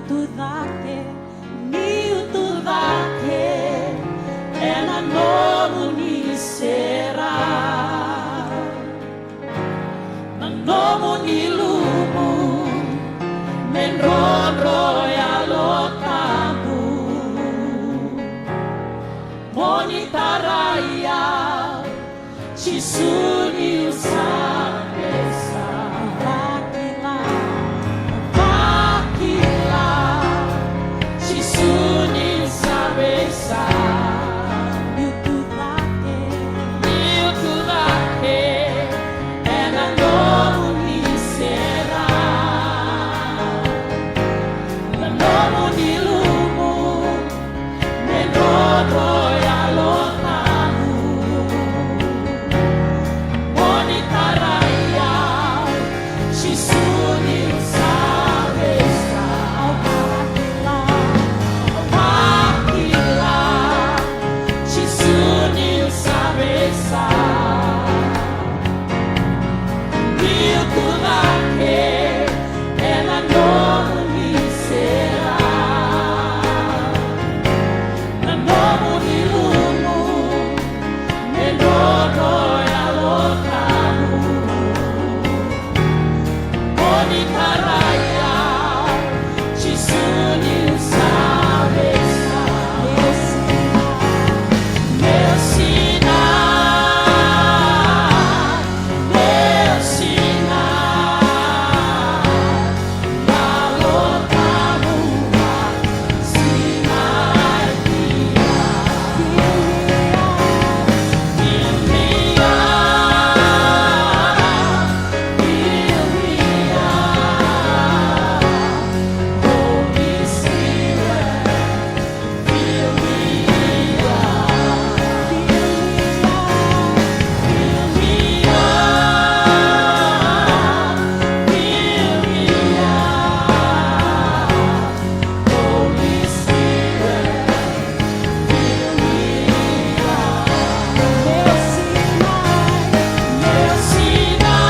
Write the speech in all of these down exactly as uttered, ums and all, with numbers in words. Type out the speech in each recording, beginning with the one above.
Tucake, niu tucake ena nomuni sera. Na nomuni lumu me drodro, Yalo Tabu. Moni tarai au, Jisu, niu sa veisa. Vakila, vakila, Jisu, niu sa veisa. Niu tucake, niu tucake ena nomuni sera. Na nomuni lumu me drodro, Yalo Tabu. Moni tarai au, Jisu, niu sa veisa. Au vakila, au vakila, Jisu, niu sa veisa. Niu tucake ena nomuni sera. Na nomuni lumu me drodro, Yalo Tabu. Moni tarai au, Jisu, niu sa veisa. Meu sinai, meu sinai, meu sinai. Yalo Tabu, sinai vei au. Fill me up, fill me up, Holy Spirit. Fill me up, fill me up, fill me up, fill me up. Holy Spirit, fill me up. Mercy night, mercy night,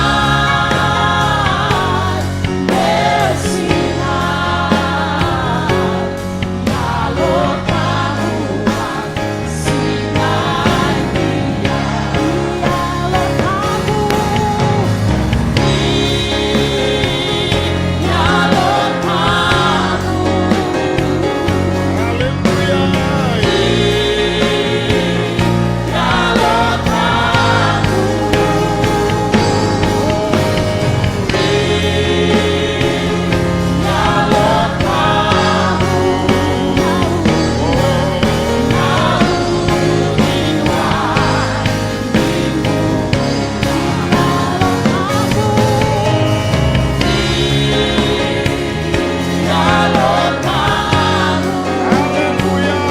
mercy night. Hallelujah.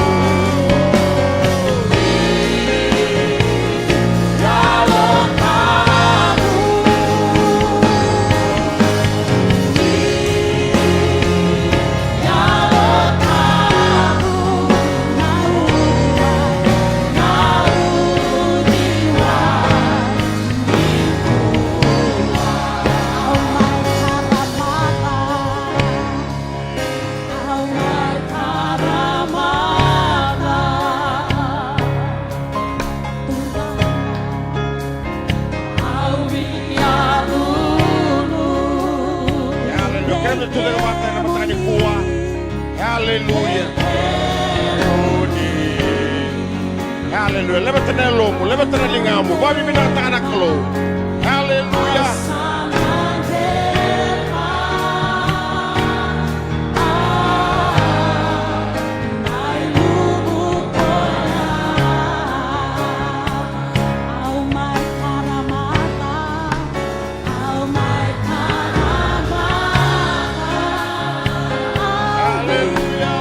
Kerea me tucake vata ena mataka nikua. Hallelujah. Hallelujah. Leveta na yalomu, leveta na ligamu, vakavinavinakataka na Kalou. Hallelujah. Hallelujah.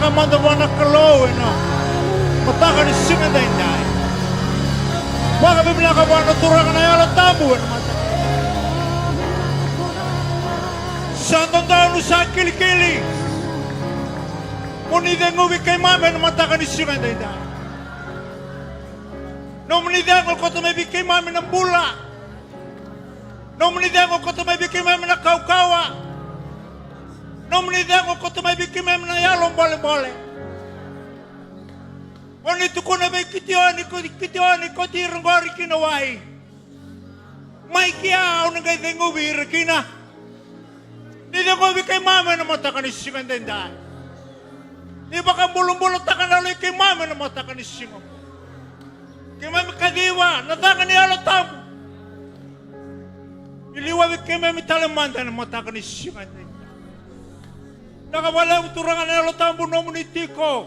Mada vua na Kalou ena mataka ni siga daidai. Vakavinavinaka vua na Turaga na Yalo Tabu ena mataka. Sa dodonu, sa kilikili. Mo ni ceguvi keimami ena mataka ni siga daidai. Nomuni cegu e koto mai vei keimami na bula. Nomuni cegu e koto mai vei keimami na kaukauwa. Nomuni cegu e koto mai vei keimami na yalo bolebole. O ni tukuna vei Kitioni, ko Kitioni, kauti ira qori ki na wai. Mai kea, au na qai ceguvi ira kina. Ni ceguvi keimami ena mataka ni siga daidai. Ni vakabulabulataka na yalo i keimami ena mataka ni siga. Keimami kaciva na caka ni Yalo Tabu. Ni liwavi keimami tale mada ena mataka ni siga daidai. Vinaka vakalevu Turaga na Yalo Tabu, nomuni tiko.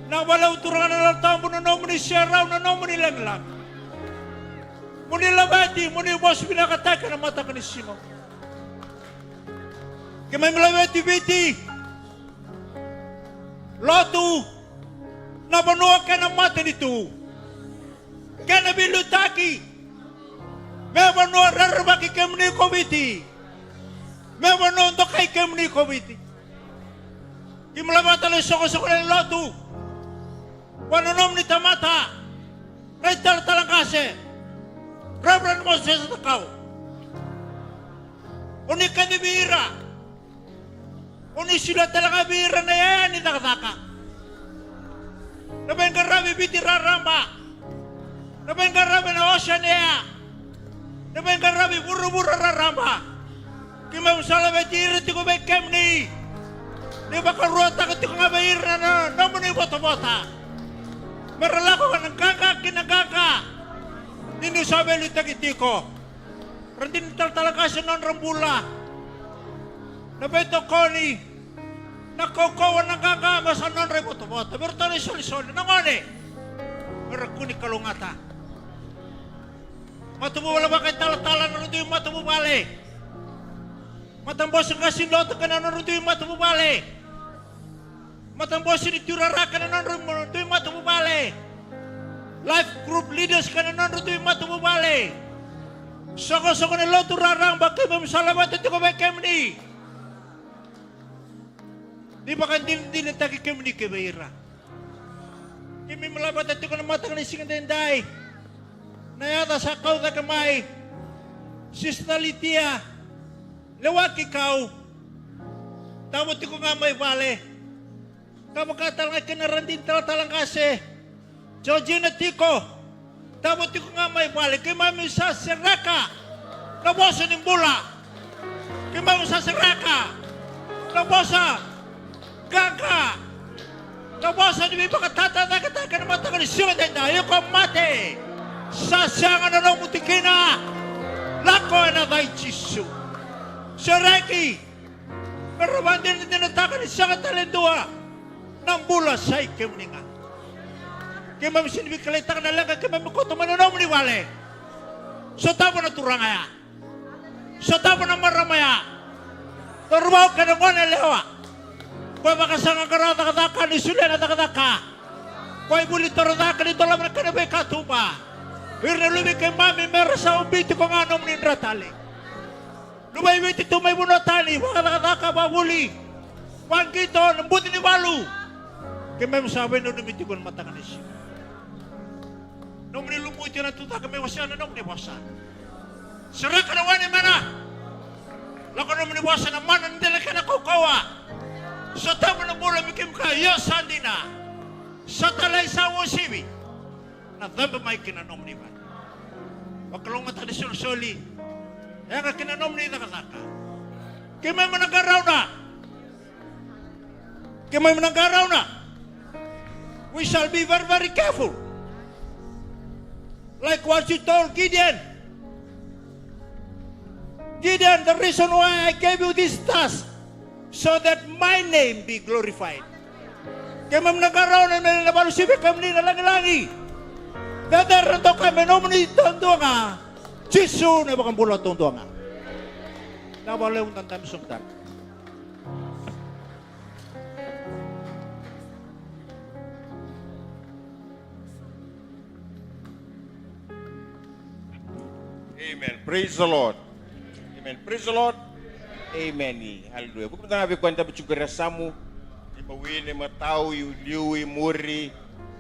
Vinaka vakalevu Turaga na Yalo Tabu na nomuni serau, na nomuni lagilagi. Mo ni laveti, mo ni vosa vinakataki ena mataka ni siga. Keimami laveti Viti. Lotu, na vanua kei na matanitu, kei na veiliutaki. Me vanua rerevaki kemuni ko Viti. Me vanua dokai kemuni ko Viti. Keimami laveta na isoqosoqo lewe ni lotu. Vua na nomuni tamata, na italatala qase, Reverend Moses Takau. O ni kacivi ira. O ni solia tale ga vei ira na iyaya ni cakacaka. Na veiqaravi Viti raraba. Na veiqaravi na Oceania. Na veiqaravi vuravura raraba. Keimami sa laveti ira tiko vei kemuni. Ni vakaruataka tiko ga vei ira na nomuni votavota. Me ra lako ena qaqa ki na qaqa. Ni niu sa veiliutaki tiko. Ra dina ni talatala qase na nodra bula. Na veitokoni, na kaukauwa, na qaqa me sa nodra ivotavota. Me ratou na isolisoli, na gone. Me ra kua ni kalougata. Matavuvale vakaitalatala, na nodra dui matavuvale. Matabose qase ni lotu kei na nodra dui matavuvale. Matabose ni tuirara kei na nodra dui matavuvale. Life group leaders kei na nodra dui matavuvale. Soqosoqo ni lotu raraba, keimami sa laveta tiko vei kemuni. Ni vakadinadinataki kemuni kei vei ira. Keimami laveta tiko na mataka ni siga daidai. Na yaca sa kau cake mai. Sister Litia. Lewaki kau. Tavo tiko ga mai vale. Ka vaka tale ga kina ra dina ni talatala qase Georgina tiko. Tavo tiko ga mai vale, keimami sa sereka na vosa ni bula. Keimami sa sereka na vosa qaqa. Na vosa ni veivakatatacaketaki ena mataka ni siga daidai. Iko mate, sa sega na nomu tikina. Lako ena yaca i Jisu. Sereki. Me ra vakadinadinataka ni sega tale e dua na bula, sa i kemuni ga. Keimami sega ni veikilai taka na leqa, keimami koto mai na nomuni vale. Sotava na turaga ya. Sotava na marama ya. Cauravou kei na gone yalewa. Ko e vakasaqaqara cakacaka ni solia na cakacaka. Ko e vuli toro cake ni dolava na kena veikatuba. Ira na luve i keimami me ra sa ubi tiko ga nomuni dra tale. Luvei Viti tu mai vanua tani, vakacakacaka, vakavuli, vaqito, na buci ni valu. Keimami sa veinanumi tiko na mataka ni siga. Nomuni lumuti na tucake me wasea na nomuni vosa. Sereka na wai ni mana. Lako nomuni vosa na mana ni dela kei na kaukauwa. Sotava na bula me kemuni kaya, io sa dina. Sa talai, sa uasivi. Na cabe mai ki na nomuni vale. Vakalougatataka na isolisoli. Yaga ki na nomuni cakacaka. Keimami na qarauna. Keimami na qarauna. We shall be very, very careful. Like what you told Gideon. Gideon, the reason why I gave you this task, so that my name be glorified. Keimami na qarauna me na valusivi kemuni na lagilagi. Cecere na dokai me nomuni taudua ga. Jisu na iVakabula taudua ga. Na vakalevu, da dabe sobu tale. Amen. Praise the Lord. Amen. Praise the Lord. Amen. Hallelujah. Vuku mada ga vei koya e dabe tiko qori e yasamu, i mawi, i matau, i liu, i muri,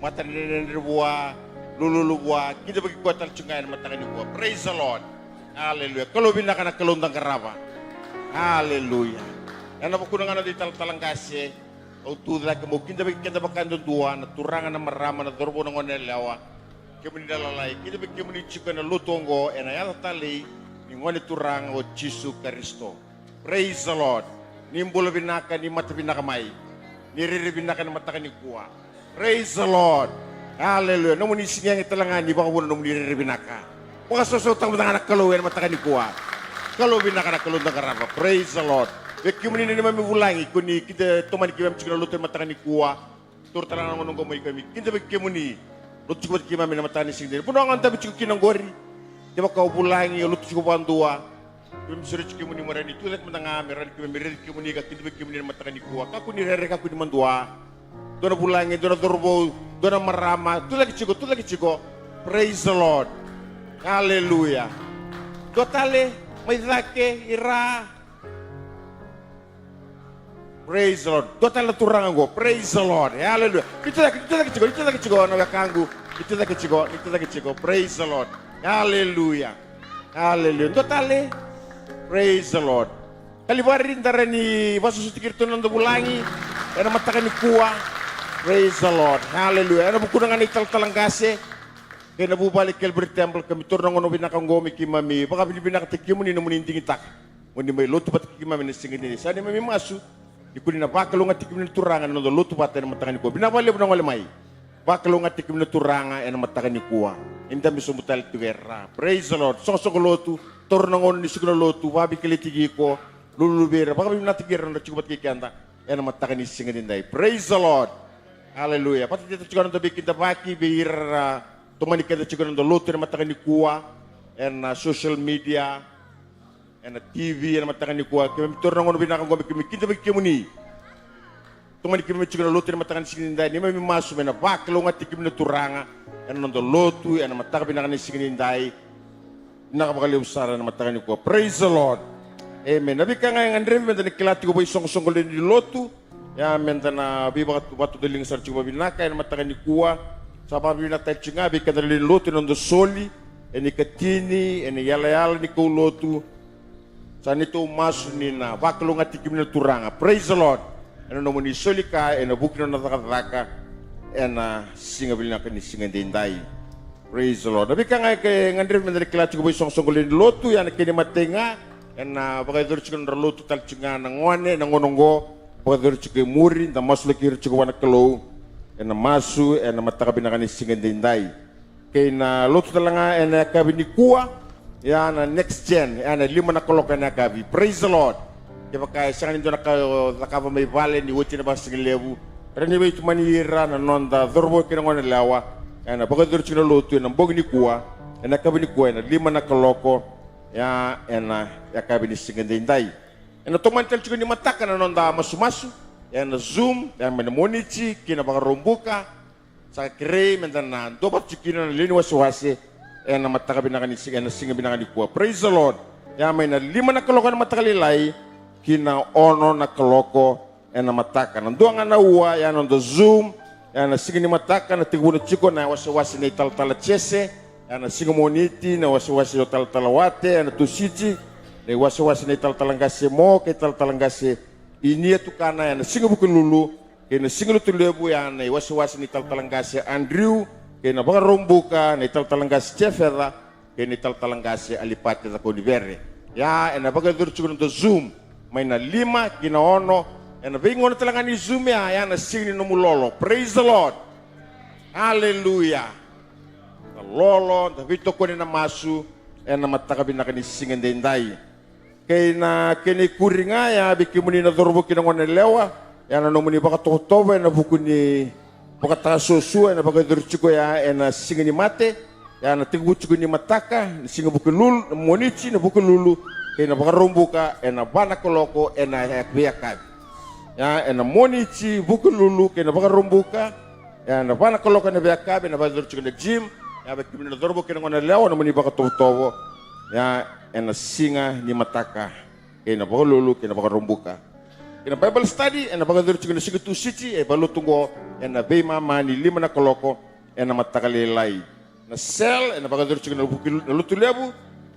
matadredredre vua, lululu vua, kidavaki koya tale tiko ga ena mataka nikua. Praise the Lord. Hallelujah. Kalou vinaka na Kalou da qarava. Hallelujah. Ena vukuna ga na noda italatala qase, au tu cake meu kidavaki keda vakayadudua, na turaga, na marama, na cauravou, na goneyalewa, kemuni na lalai, kidavaki kemuni tiko ena lotu oqo, ena yaca talei ni Gone Turaga o Jisu Karisito. Praise the Lord. Ni bula vinaka, ni mata vinaka mai. Ni rere vinaka ena mataka nikua. Praise the Lord. Hallelujah. Nomuni sigege tale ga ni vakavuna nomuni rere vinaka. Vakasausautaka mada ga na Kalou ena mataka nikua. Kalou vinaka na Kalou da qarava. Praise the Lord. Vei kemuni na neimami vulagi, ko ni kida tomani keimami tiko na lotu ena mataka nikua. Toro tale ga na gauna oqo mai keimami kidavaki kemuni. Lotu tiko vata keimami ena mataka ni siga edaidai. Vanua ga o dabe tiko kina oqori. Kevaka o vulagi, o lotu tiko vakadua, keimami sureti kemuni mo rawa ni tu cake mada ga, me rawa ni keimami raici kemuni ka kidavaki kemuni ena mataka nikua. Kakua ni rere, kakua ni madua. Dua na vulagi, dua na cauravou, dua na marama, tu cake tiko, tu cake tiko. Praise the Lord. Hallelujah. Dua tale, mai cake, i ra. Praise the Lord. Dua tale na turaga oqo. Praise the Lord. Hallelujah. Ni tu cake, ni tu cake tiko, ni tu cake tiko, na wekaqu. Ni tu cake tiko, ni tu cake tiko. Praise the Lord. Hallelujah. Hallelujah. Dua tale. Praise the Lord. Kalivari, da rawa ni vakasusutaki iratou na noda vulagi ena mataka nikua. Praise the Lord. Hallelujah. Ena vukuna ga na italatala qase kei na vuvale Calvary Temple, keimami taura na gauna vinaka oqo me keimami vakavinavinakataki kemuni na nomuni digitaka mo ni mai lotu vata kei keimami ena siga edaidai. Sa neimami masu ni ko ni na vakalougatataki kemuni na Turaga ena noda lotu vata ena mataka nikua. Vinaka vakalevu na gole mai. Vakalougatataki kemuni na Turaga ena mataka nikua. Ni dabe sobu tale tiko e ra. Praise the Lord. Soqosoqo lotu, taura na gauna ni suka na lotu, vakaveikilaitaki iko, lululu vei ira, vakavinavinakataki ira na nodra tiko vata kei keda ena mataka ni siga edaidai. Praise the Lord. Hallelujah. Vakatataka tiko na noda veikidavaki vei ira era tomani keda tiko ena noda lotu ena mataka nikua, ena social media, ena T V ena mataka nikua. Keimami taura na gauna vinaka oqo me keimami kidavaki kemuni. Tomani keimami tiko na lotu ena mataka ni siga edaidai, neimami masu me na vakalougatataki kemuni na Turaga ena noda lotu ena mataka vinaka ni siga edaidai. Vinaka vakalevu sara ena mataka nikua. Praise the Lord. Amen. Na veika ga e gadrevi meda na kila tiko vakaisoqosoqo lewe ni lotu, ia meda na veivakatudaliga sara tiko vakavinaka ena mataka nikua. Sa vakavinavinaka tale tiko ga vei keda na lewe ni lotu ena noda soli ena ikatini, ena iyalayala ni kaulotu. Sa neitou masu ni na vakalougatataki kemuni na Turaga. Praise the Lord. Ena nomuni soli ka ena vuku ni nona cakacaka ena siga vinaka ni siga edaidai. Praise the Lord. Na veika ga e gadrevi meda na kila tiko vakaisoqosoqo lewe ni lotu, ia na kena imatai ga, ena vakayacori tiko na nodra lotu tale tiko ga na gone ena gauna oqo. Vakayacori tiko e muri, da masulaki ira tiko vua na Kalou ena masu ena mataka vinaka ni siga edaidai. Kei na lotu tale ga ena yakavi nikua, ia na next gen, ia na lima na kaloko ena yakavi. Praise the Lord. Kevaka e sega ni dua na ka o cakava mai vale ni oti na vakasigalevu, rawa ni veitomani ira na noda cauravou kei na goneyalewa ena vakayacori tiko na lotu ena bogi nikua, ena yakavi nikua, ena lima na kaloko, ia ena yakavi ni siga edaidai. Ena tomani tale tiko ni mataka na noda masumasu ena Zoom, ia mai na Moniti ki na Vakaraubuka. Sa kerei meda na duavata tiko kina na lewe ni wasewase ena mataka vinaka ni siga, ena siga vinaka nikua. Praise the Lord. Ia mai na lima na kaloko ena mataka lailai ki na ono na kaloko ena mataka. Na dua ga na ua, ia na noda Zoom, ia na siga ni mataka na tekivuna tiko na wasewase nei talatala Jese, ia na siga Moniti na wasewase o talatala Wate, ia na Tusiti na iwasewase nei talatala qase Mo kei talatala qase Inia Tukana, ia na siga Vukelulu, kei na siga Lotulevu, ia na iwasewase ni talatala qase Andrew, kei na Vakaraubuka na italatala qase Jefetha, kei na italatala qase Alipate Cakaunivere. Ia ena vakayacori tiko na noda Zoom mai na lima ki na ono. Ena veigauna tale ga ni Zoom, ia, ia na siga ni nomu lolo. Praise the Lord. Hallelujah. Na lolo, da veitokoni ena masu ena mataka vinaka ni siga edaidai. Kei na kena ikuri ga, ia vei kemuni na cauravou kei na goneyalewa, ia na nomuni vakatovotovo ena vuku ni vakatasuasua ena vakayacori tiko, ia ena Siga ni Mate, ia na tekivu tiko ni mataka, na siga Vukelulu, na Moniti na Vukelulu, kei na Vakaraubuka ena va na kaloko ena veiyakavi. Ia ena Moniti, Vukelulu kei na Vakaraubuka, ia na va na kaloko ena veiyakavi, ena vakayacori tiko na gym. Ia vei kemuni na cauravou kei na goneyalewa, nomuni vakatovotovo Ia ena siga ni mataka, kei na Vakalulu kei na Vakarobuka. Kei na Bible study ena vakayacori tiko ena siga Tusiti e valenilotu oqo, ena veimama ni lima na kaloko ena mataka lailai. Na cell ena vakayacori tiko ena vuku ni lotu levu.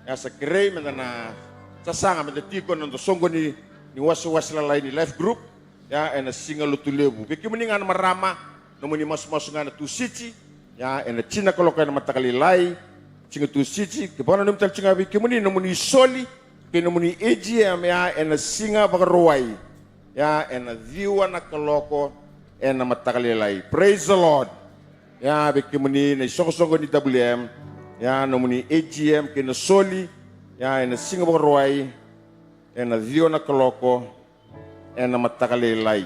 Ia sa kerei meda na sasaga meda tiko ena noda soqoni ni wasewase lalai ni life group. Ia ena siga Lotulevu. Vei kemuni ga na marama, nomuni masumasu ga ena Tusiti, ia ena tini na kaloko ena mataka lailai, siga Tusiti. Ke vakananumi tale tiko ga vei kemuni nomuni soli kei nomuni A G M, ia ena siga Vakarauwai, ia ena ciwa na kaloko ena mataka lailai. Praise the Lord. Ia vei kemuni na isoqosoqo ni W M, ia nomuni A G M kei na soli, ia ena siga Vakarauwai, ena ciwa na kaloko ena mataka lailai.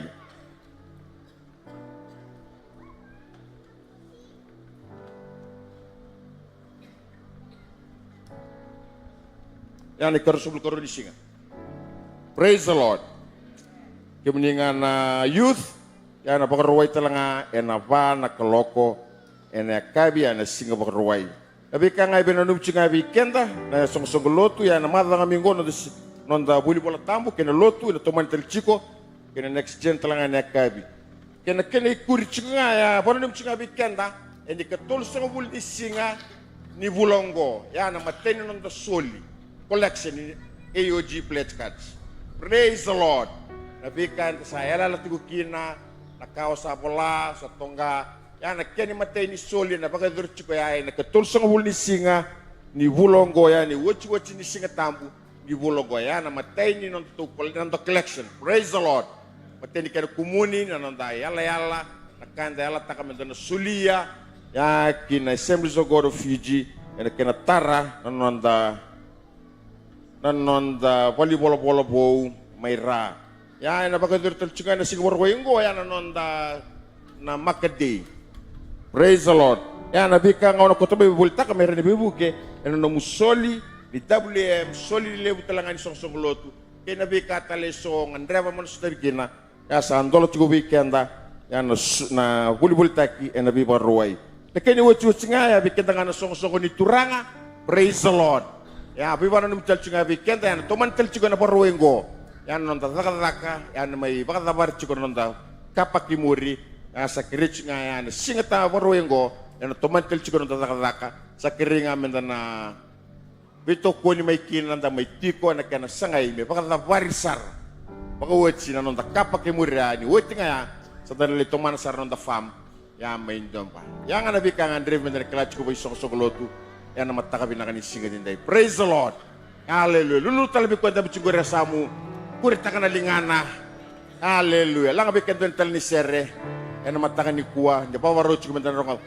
Ia na ikaruasagavulu karua ni siga. Praise the Lord. Kemuni ga na youth, ia na Vakarauwai tale ga ena va na kaloko ena yakavi, ia na siga Vakarauwai. Na veika ga e veinanumi tiko ga vei keda na soqosoqo lotu, ia na macawa ga mai oqo noda si-, noda vuli Vola Tabu kei na lotu ena tomani tale tiko, kei na next gen tale ga ena yakavi. Kei na kena ikuri tiko ga, ia vakananumi tiko ga vei keda, ena ikatolusagavulu ni siga ni vula oqo, ia na imatai ni noda soli collection ni A O G pledge cards. Praise the Lord. Na veika eda sa yalayala tiko kina, na ka o sa vola, sa toqa, ia na kena imatai ni soli ena vakayacori tiko, ia ena ikatolusagavulu ni siga ni vula oqo, ia na iotioti ni Siga Tabu ni vula oqo, ia na imatai ni noda tou col-, noda collection. Praise the Lord. Imatai ni kena kumuni na noda yalayala, na ka eda yalataka meda na solia, ia ki na Assemblies of God of Fiji, ena kena tara na noda na noda valenivolavola vou mai Ra. Ia ena vakayacori tale tiko ga ena siga Vakarauwai oqo, ia na noda na Maka Day. Praise the Lord. Ia na veika ga o na kauta mai, veivolitaka mai ira na veivuke ena nomu soli ni W M, soli levu tale ga ni soqosoqo lotu, kei na veika tale eso o gadreva mo na sotavi kina. Ia sa dola tiko vei keda, ia na su-, na volivolitaki ena veivakarauwai. Na kena iotioti ga, ia vei keda ga na soqosoqo ni Turaga. Praise the Lord. Ia veivakananumi tale tiko ga vei keda, ia na tomani tale tiko ena Vakarauwai oqo, ia na noda cakacaka, ia na mai vakacavari tiko na noda kapa ki muri. Ia sa kerei tiko ga, ia na Siga Tabu Vakarauwai oqo, ia na tomani tale tiko na noda cakacaka. Sa kerei ga meda na veitokoni mai kina, da mai tiko ena kena sagai me vakacavari sara vakaoti na noda kapa kei muri. Ia ni oti ga ya, sa da na lai tomana sara na noda farm ya mai Doba. Ya ga na veika ga e gadrevi meda na kila tiko vei soqosoqo lotu ena mataka vinaka ni siga edaidai. Praise the Lord. Aleluya. Lululu tale vei koya e dabe tiko qori e yasamu, kuretaka na ligana. Aleluya. Laga vei keda e dua na tale ni sere ena mataka nikua, ni da vakavakarau tiko meda na rogoca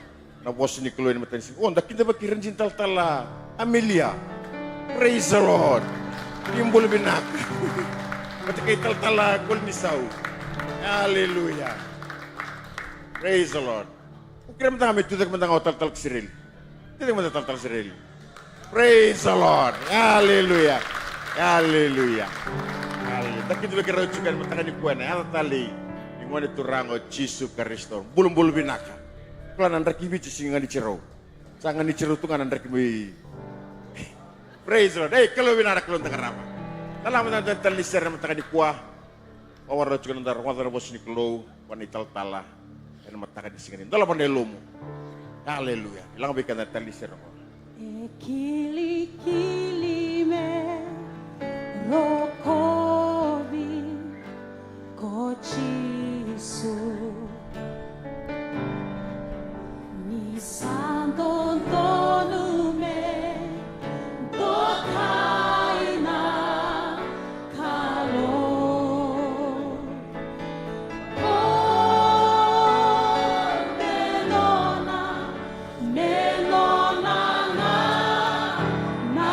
na vosa ni Kalou ena mataka ni siga. O, da kidavaki ira na talatala Amelia. Praise the Lord. Ni bula vinaka. Vata kei talatala Kolinisau. Aleluya. Praise the Lord. Au kerea mada ga me tucake mada ga o talatala Kisireli. Tucake mada talatala Kisireli. Praise the Lord. Aleluya. Aleluya. Aleluya. Da kidavaki rau tiko ena mataka nikua ena yaca talei ni Gone Turaga o Jisu Karisito. Bulubulu vinaka. Kila na draki Viti sega ni ganiti rau. Sa ganiti rau tu ga na draki mai. Praise the Lord. Ei, Kalou vinaka, na Kalou da qarava. Da lako mada na dua tale ni sere ena mataka nikua. Vakarau tiko na noda rogoca na vosa ni Kalou vua na italatala ena mataka ni siga ni. Dolava na yalomu. Aleluya. Laga vei keda na tale ni sere oqo. E kilikili me rokovi ko Jisu. Ni sa dodonu me dokai na Kalou. O me nona, me nona ga na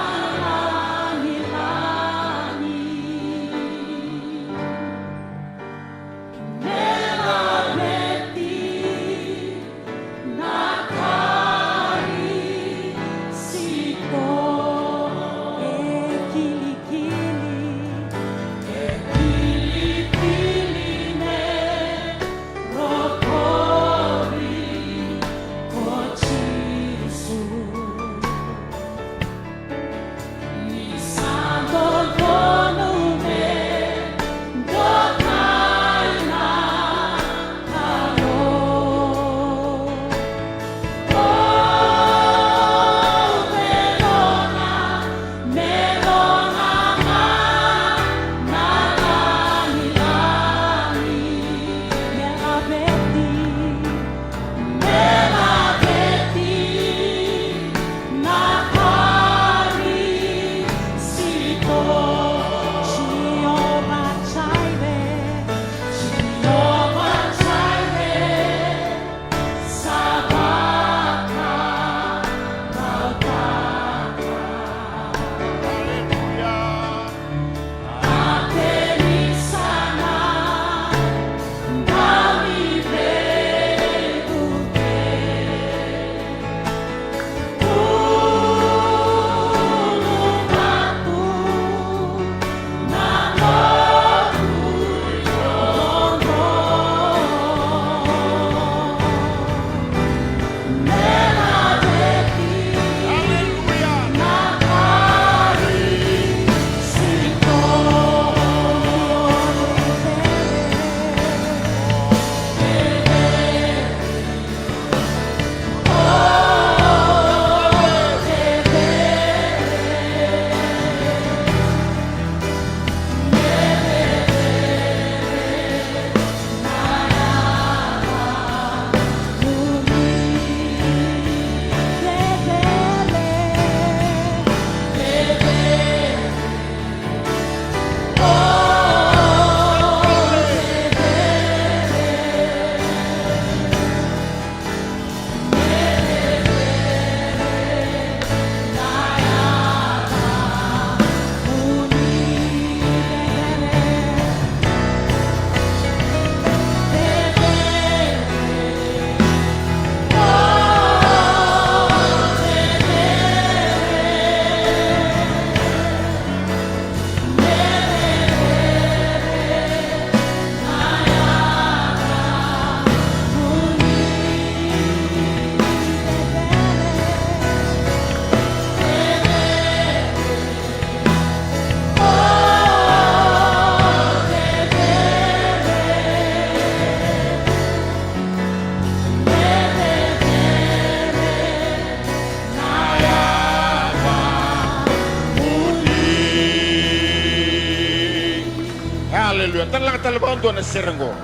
Aleluya. Da na laga tale vakadua na sere oqo.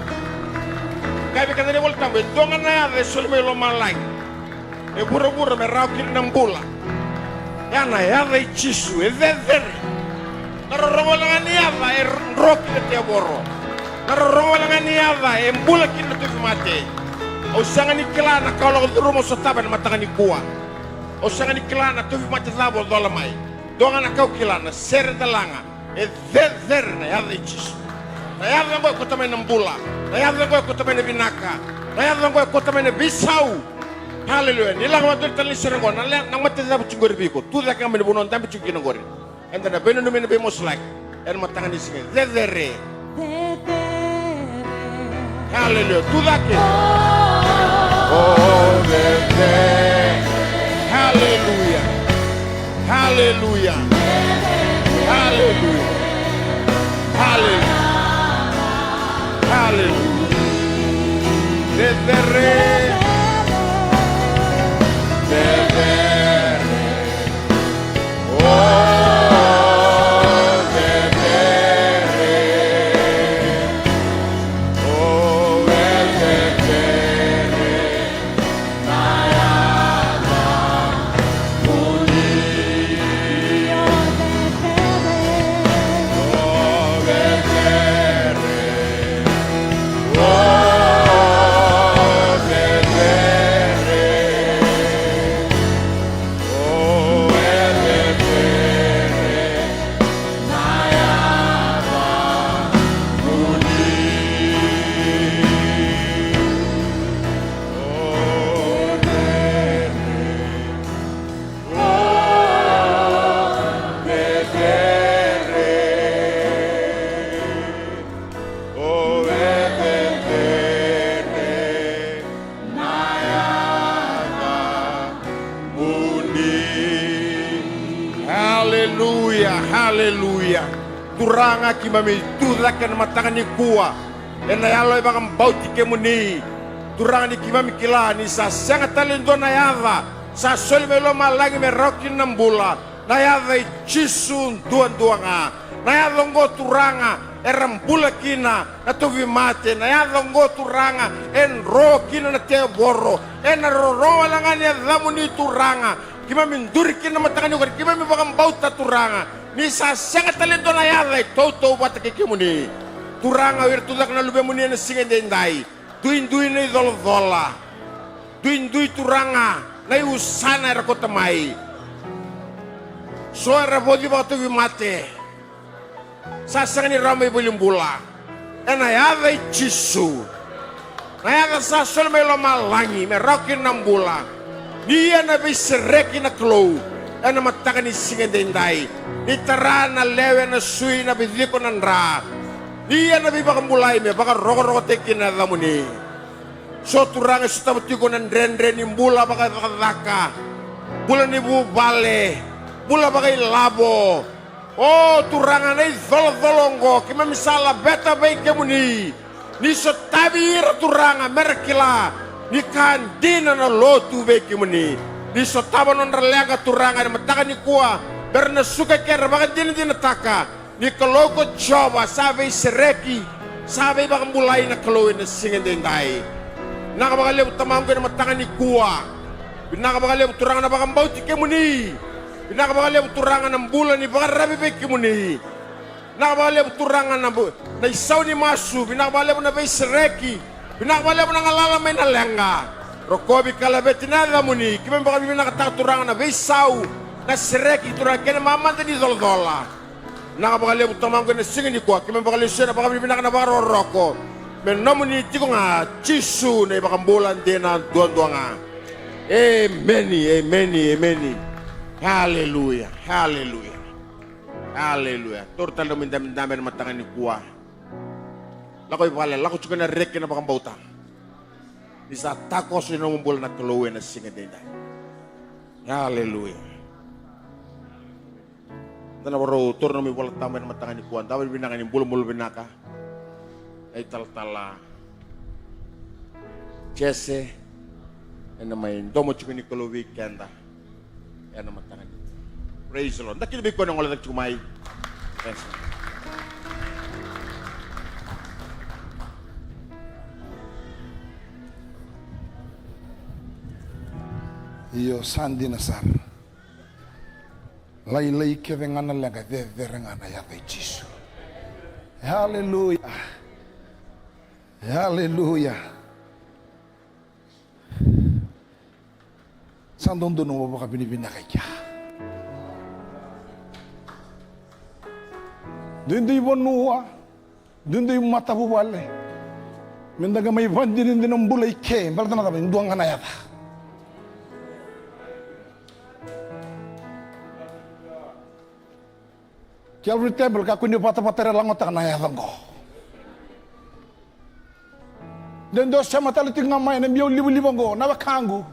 Kaya vei keda na iVola Tabu, e dua ga na yaca e soli mai lomalagi e vuravura me rawa kina na bula. Ya na yaca i Jisu, e cecere. Na rorogo wale ga ni yaca e dro kina tevoro. Na rorogo wale ga ni yaca e bula kina na tauvimate. Au sega ni kila na ka o lako curuma, o sotava ena mataka nikua. Au sega ni kila na tauvimate cava o cola mai. Dua ga na ka au kila, na sere da laga, e cecere na yaca i Jisu. Na yaca oqo e kauta mai na bula. Na yaca oqo e kauta mai na vinaka. Na yaca oqo e kauta mai na veisau. Aleluya. Ni lako vakadua tale ni sere oqo, na le-, na mate cava tiko qori vei iko, tucake ga mai na vanua o dabe tiko kina oqori. Eda na veinanumi ena veimosolaki ena mataka ni siga. Cecere. Aleluya. Tucake. Aleluya. Aleluya. Aleluya. Aleluya. Aleluya. Cecere. Cecere. Aleluya, aleluya. Turaga, keimami tu cake ena mataka nikua ena yalo e vakabauti kemuni. Turaga, ni keimami kila ni sa sega tale e dua na yaca sa soli mai lomalagi me rawa kina na bula. Na yaca i Jisu duadua ga. Na yaca oqo, Turaga, era bula kina na tauvimate. Na yaca oqo, Turaga, e dro kina na tevoro. Ena rorogo wale ga ni yacamuni, Turaga, keimami duri kina na mataka nikua, keimami vakabauta, Turaga, ni sa sega tale e dua na yaca e tautauvata kei kemuni. Turaga, o ira tu cake na luvemuni ena siga edaidai, duidui na icolacola, duidui, Turaga, na iusana era kauta mai. So era vauci vakatauvimate, sa sega ni rawa mai valenibula. Ena yaca i Jisu, na yaca sa soli mai lomalagi me rawa kina na bula, ni ia na veisereki na Kalou ena mataka ni siga edaidai. Ni tara na lewe, na sui, na veiciko, na dra, ni ia na veivakabulai me vakarokorokotaki kina na yacamuni. So, Turaga, e sotava tiko na dredre ni bula vakacakacaka, bula ni vuvale, bula vakailavo. O Turaga, na icolacola oqo keimami sa laveta vei kemuni. Ni sotavi ira, Turaga, mera kila ni ka dina na lotu vei kemuni. Ni sotava nodra leqa, Turaga, ena mataka nikua, mera na suka ke ra vakadinadinataka ni Kalou ko Jiova sa veisereki, sa veivakabulai na Kalou ena siga edaidai. Vinaka vakalevu, Tamaqu, ena mataka nikua. Vinaka vakalevu, Turaga, na vakabauti kemuni. Vinaka vakalevu, Turaga, na bula ni vakararavi vei kemuni. Vinaka vakalevu, Turaga, na bu-, na isau ni masu. Vinaka vakalevu na veisereki. Vinaka vakalevu na galala mai na leqa. Rokovi ka laveti na yacamuni. Keimami vakavinavinakataka, Turaga, na veisau, na sereki, Turaga, kei na mamada ni colacola. Vinaka vakalevu, Tamaqu, ena siga nikua keimami vakalesuya na vakavinavinaka, na vakarokoroko me nomuni tiko ga, Jisu na iVakabula dina duadua ga. Emeni, emeni, emeni. Aleluya, aleluya, aleluya. Taura tale na nomu idabedabe ena mataka nikua. Lako i vale, lako tiko ena reki ena vakabauta. Ni sa takoso ena nomu bula na Kalou ena siga edaidai. Aleluya. Da na vakarau taura na nomu iVola Tabu ena mataka nikua. Dau vakavinavinaka ni bulabula vinaka na italatala Jese, ena mai domo tiko ni Kalou vei keda ena mataka nikua. Praise the Lord. Da kidavaki koya na gole cake tiko mai. Praise the Lord. Io, sa dina sara. Lailai kece ga na leqa, cecere ga na yaca i Jisu. Aleluya. Aleluya. Sa dodonu mo vakavinavinaka i kea. Duidui vanua, duidui matavuvale. Meda qai mai vakadinadina bula i ke, baleta na cava? E dua ga na yaca. Calvary Temple, kakua ni vatavata era lagotaka na yaca oqo. De dua sema tale tiko ga mai na biau livaliva oqo, na wekaqu.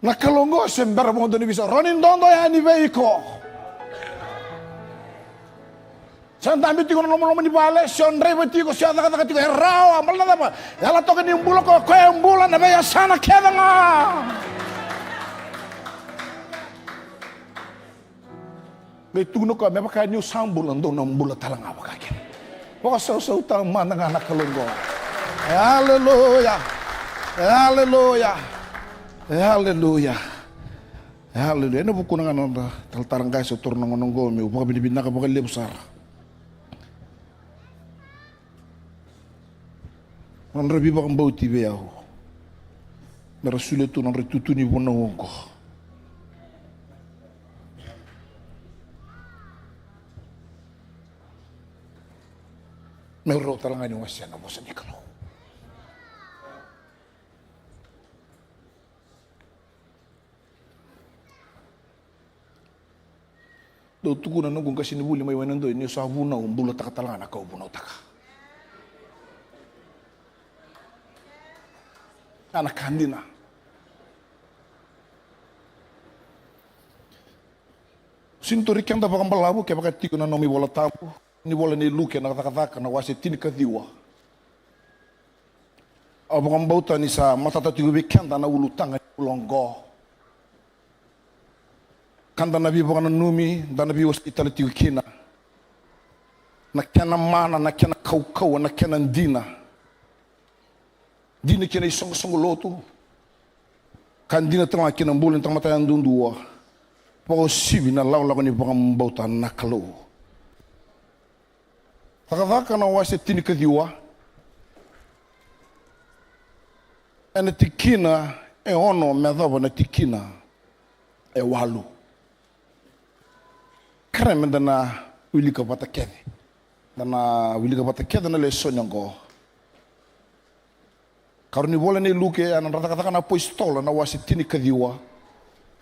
Na Kalou oqo se bera vakadua ni veisau. Rawa ni dodo yani vei iko. Se o dabe tiko na lomaloma ni vale, se o draiva tiko, se o cakacaka tiko, e rawa, baleta na cava? Yalataka ni bula ko koya, e bula na veiyasana kece ga. Qai tukuna o koya, me vaka niu sa bula, dou na bula tale ga vakakina. Vakasausautaka mada ga na Kalou oqo. E aleluya. E aleluya. E aleluya. E aleluya. Ena vukuna ga na noda talatala qase, au taura na gauna oqo meu vakavinavinaka vakalevu sara. Nodra veivakabauti vei au, me ra solia tu nodra itutu ni vunau oqo. Me rau tale ga ni wasea na vosa ni Kalou. Dau tukuna noqu qasenivuli mai Wainadoi, niu sa vunau, bulataka tale ga na ka au vunautaka. A na ka dina. Sini tauri keda vakabalavu, kevaka tiko na nomu iVola Tabu, ni vola nei Luke na Cakacaka na wase tinikaciwa. Au vakabauta ni sa matata tiko vei keda na ulutaga ni bula oqo. Ka da na veivakananumi, da na veiwasei tale tiko kina. Na kena mana, na kena kaukauwa, na kena dina. Dina kina isoqosoqo lotu. Ka dina tale ga kina bula ni tamata yadudua. Vakauasivi na lakolako ni vakabauta na Kalou. Cakacaka na wase tinikaciwa, ena tikina e ono me yacova na tikina e walu. Kerea meda na wilika vata kece. Da na wilika vata kece na lesoni oqo. Karua ni vola nei Luke, ena Cakacaka na Apositolo na wase tinikaciwa,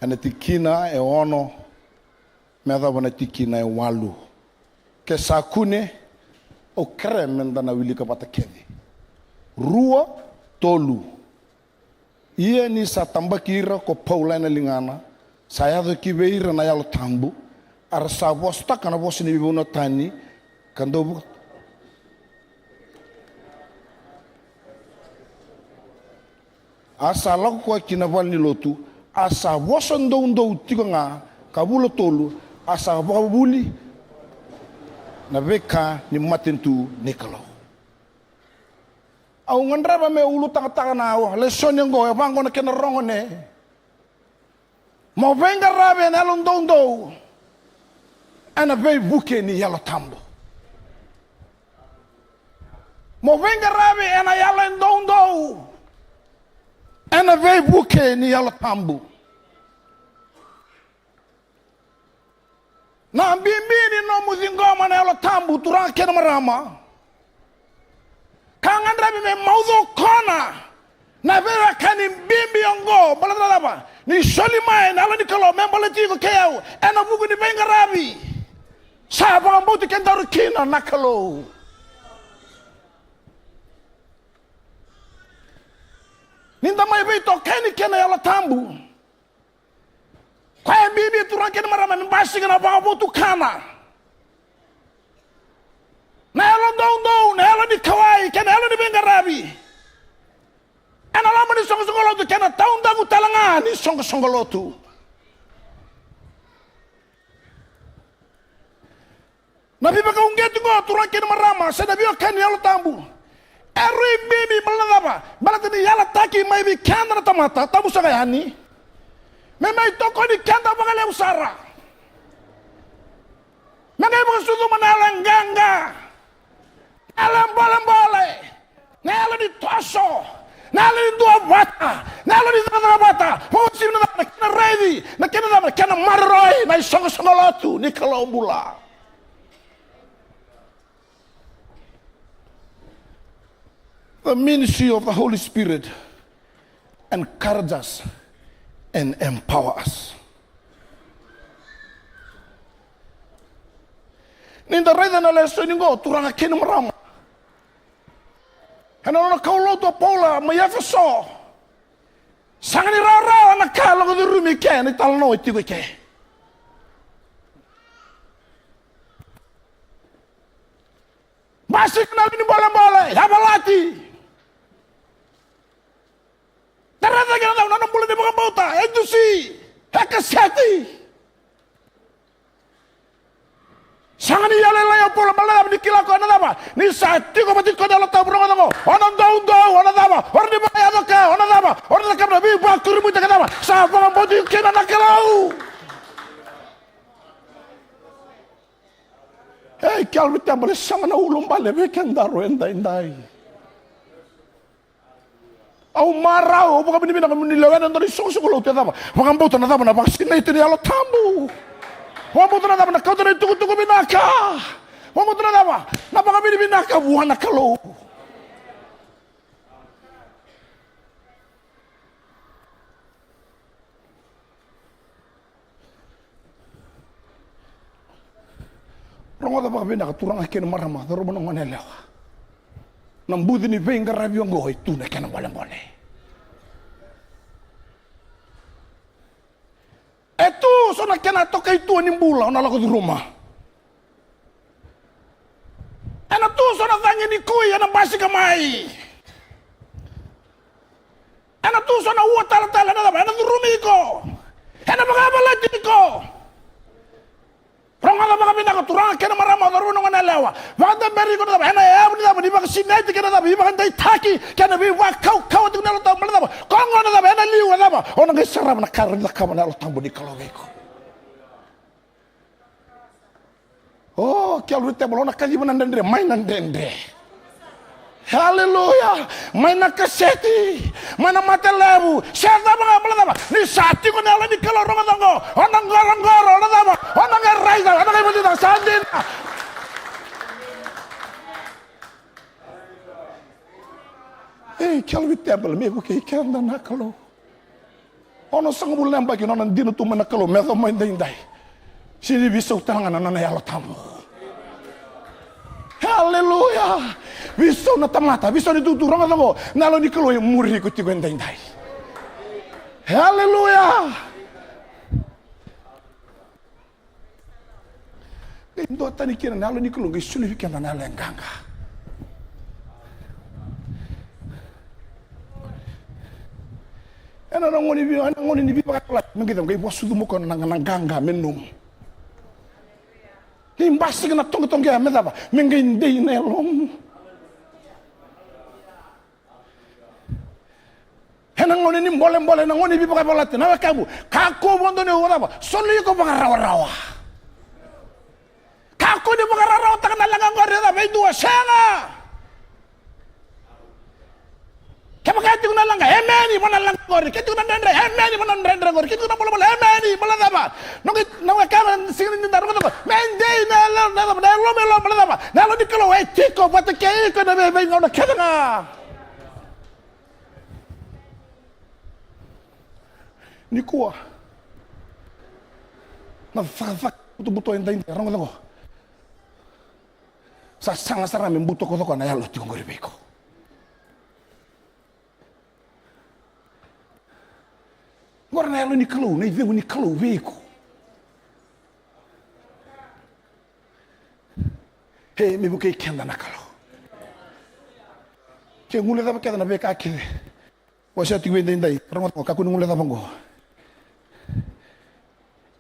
ena tikina e ono me yacova na tikina e walu. Ke sa kune, au kerea meda na wilika vata kece. Rua, tolu. Ia ni sa tabaki ira ko Paula ena ligana, sa yaco ki vei ira na Yalo Tabu, a ra sa vosataka na vosa ni veivanua tani, ka dau vo-, a sa lako koya ki na valenilotu, a sa vosa doudou tiko ga, ka vula tolu, a sa vakavuli na veika ni matanitu ni Kalou. Au gadreva meu ulutagataka na lesoni oqo, e vaqo na kena rogo ne. Mo veiqaravi ena yalo doudou, ena veivuke ni Yalo Tabu. Mo veiqaravi ena yalo e doudou, ena veivuke ni Yalo Tabu. Na bibi ni nomu ciqoma na Yalo Tabu, turaga kei na marama. Ka gadrevi me maucokona na veiwekani bibi oqo, baleta na cava? Ni soli mai na Yalo ni Kalou me baleti iko kei au ena vuku ni veiqaravi sa vakabauti kedaru kina na Kalou. Ni da mai veitokani kei na Yalo Tabu. Koya e bibi, turaga kei na marama, me basika na vakavotukana. Na yalo doudou, na yalo ni kauwai kei na yalo ni veiqaravi. Ena loma ni soqosoqo lotu kei na taudaku tale ga ni soqosoqo lotu. Na veivakauqeti oqo, turaga kei na marama, se na veiwekani ni Yalo Tabu, E rui bibi, baleta na cava? Baleta ni yalataki mai vei keda na tamata, tabu saka yani. Me mai tokoni keda vakalevu sara. Me qai vakasucuma na yalo e qaqa, na yalo e bolebole, na yalo ni toso, na yalo ni duavata, na yalo ni cakacaka vata. Vakauasivi na cava? Na kena raici, na kena cava? Na kena maroroi na isoqosoqo lotu ni Kalou bula. The ministry of the Holy Spirit encourage us and empower us. Ni da raica na lesoni qo, turaga kei na marama, ena nona kaulotu o Paula mai Efeso, sega ni rawarawa na ka e lako curumi i ke, na italanoa e tiko i ke. Basika na yalo ni bolebole, yavalati. Tara cake na cava? Na nona bula ni vakabauta, e dusi, e kaseti. Sega ni yalolailai o Paula, baleta na cava? Ni kila o koya na cava? Ni sa tiko vata kei koya na Yalo Tabu. Rogoca qo, o na doudou, o na cava? O rawa ni vakayaco ka, o na cava? O na cakava na veivakurabuitaki, na cava? Sa vakabauti kina na Kalou. Ei, Calvary Temple, e sega na ulubale vei kedaru edaidai. Au marau, au vakavinavinaka mo ni lewena e dua na isoqosoqo lotu e cava? Vakabauta na cava? Na vakasinaiti ni Yalo Tabu. Vakabauta na cava? Na kauta na itukutuku vinaka. Vakabauta na cava? Na vakavinavinaka vua na Kalou. Rogoca vakavinaka, turaga kei na marama, cauravou, na goneyalewa. Na buci ni veiqaravi oqo e tu na kena bolebole. E tu so na kena tokai tua ni bula o na lako curuma. Ena tu so na cagi ni kui ena basika mai. Ena tu so na ua talatala, ena cava? Ena curumi iko. Ena vakayavalati iko. Rogoca vakavinaka, turaga kei na marama, cauravou, na goneyalewa. Vakadaberi iko na cava? Ena yavu ni cava? Ni vakasinaiti kei na cava? Ivakadeitaki kei na veivakaukauwa tiko ni Yalo Tabu. Baleta na cava? Koya qo na cava? Ena liu e cava? O na qai sarava na ka e rawa ni cakava na Yalo Tabu ni Kalou vei iko. O, Calvary Temple, o na kaciva na dredre, mai na dredre. Haleluya. Mai na kaseti, mai na mate levu. Se cava ga, baleta na cava? Ni sa tiko na Yalo ni Kalou, rogoca qo, o na qoroqoro, o na cava? O na qai raica, o na qai vakadeitaka, sa dina. Ei, Calvary Temple, me vukei keda na Kalou. Onosagavulu na yabaki na nona dina tu mai na Kalou me yaco mai daidai. Sega ni veisau tale ga na nona Yalo Tabu. Aleluya. Veisau na tamata, veisau na itutu, rogoca qo, na Yalo ni Kalou e muri iko tiko e daidai. Aleluya. Qai duatani kina na Yalo ni Kalou, qai soli vei keda na yalo e qaqa. Ena gauna ni vei, ena gauna ni veivakayavalati, me qai cava? Qai vakasucuma o koya na, na qaqa me nomu. Qai basika na toqetoqea me cava? Me qai dei na yalomu. Ena gauna ni bolebole, ena gauna ni veivakayavalati, na wekamu, kakua vakadua ni o cava? Soli iko vakarawarawa. Kakua ni vakarawarawataka na leqa qori, e cava? E dua, sega. Kevaka e tiko na leqa, emeni vua na leqa qori. Ke tiko na dredre, emeni vua na dredre qori. Ke tiko na bolebole, emeni, baleta na cava? Noqu, na wekaqu, na siga ni dina, rogoca qo, me dei na yalo, na cava? Na yalo, me yalo, baleta na cava? Na Yalo ni Kalou e tiko vata kei iko ena vei, veigauna kece ga. Nikua, na cakacaka butobuto e daidai, rogoca qo, sa saga sara me butako toka na yalo tiko qori vei iko. Qori na Yalo ni Kalou, na icegu ni Kalou vei iko. E, me vukei keda na Kalou. Ke guilecava kece na veika kece. Wasea tiko vei daidai, rogoca qo, kakua ni guilecava qo.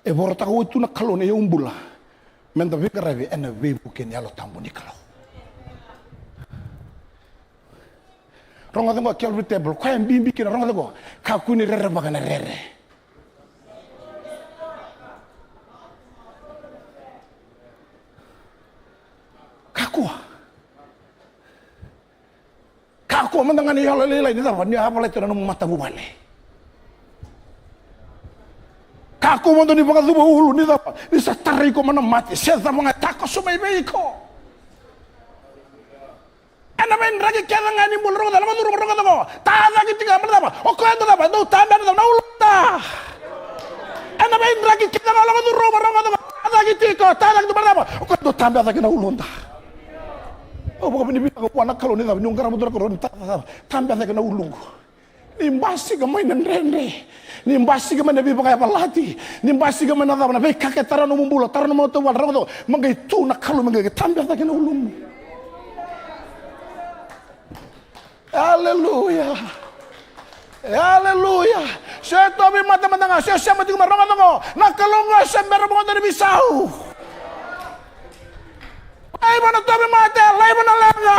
E vorotaka oti tu na Kalou na iyaubula me da veiqaravi ena veivuke ni Yalo Tabu ni Kalou. Rogoca qo, Calvary Table, koya e bibi kina, rogoca qo. Kakua ni rerevaka na rere. Kakua. Kakua mada ga ni yalo lailai ni cava, ni a volai tu na nomu matavuvale. Kakua mada ni vakacuva ulu ni cava, ni sa tarai iko mai na mate, se cava ga e takoso mai vei iko. Ena veidraki kece ga ni bula, rogoca, lako curuma, rogoca qo. Tacaki tiko, baleta na cava? O koya e dau cava? E dau tabea na cava? Na uloda. Ena veidraki kece ga, lako curuma, rogoca qo. Tacaki tiko, tacaki tiko, baleta na cava? O koya e dau tabea cake na uloda. Au vakavinavinaka vua na Kalou ni cava? Niu qarava tu na Kalou ni ta-, ta-, ta-, tabea cake na uluqu. Ni basika mai na dredre. Ni basika mai na veivakayavalati. Ni basika mai na cava, na veika e tara nomu bula, tara nomu matavuvale, rogoca qo, me qai tu na Kalou, me qai tabea cake na ulumu. Aleluya. Aleluya. Se tauvimate mada ga, se sema tiko mai, rogoca qo. Na Kalou qo se bera vakadua ni veisau. Laiva na tauvimate, laiva na leqa.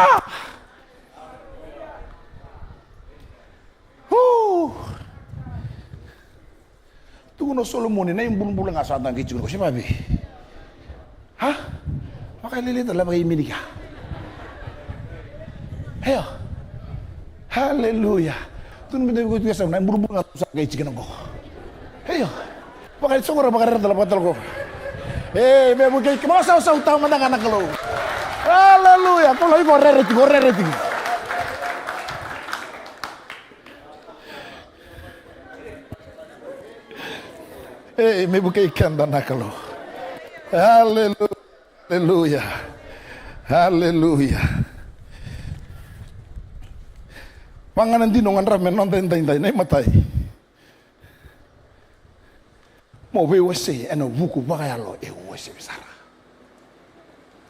Uu. Tukuna o Solomoni, na ibulubulu ga sa da qai tiko qo, se vakaevei? Ha? Vakalailai tale, vakaimini kea. Io. Aleluya. Tukuna vei koya tu e yasamu, na ibulubulu ga sa qai tiko qo. Io. Vaka, so qori vakarere tale, vaka tale qo. E, me vukei, me vakasausau tale mada ga na Kalou. Aleluya. Kalou, iko rere tiko, rere tiko. E, me vukei keda na Kalou. Aleluya. Aleluya. Aleluya. Vaka ga na dina au gadreva me noda edaidai, na imatai. Mo veiwasei ena vuku vakayalo e uasivi sara.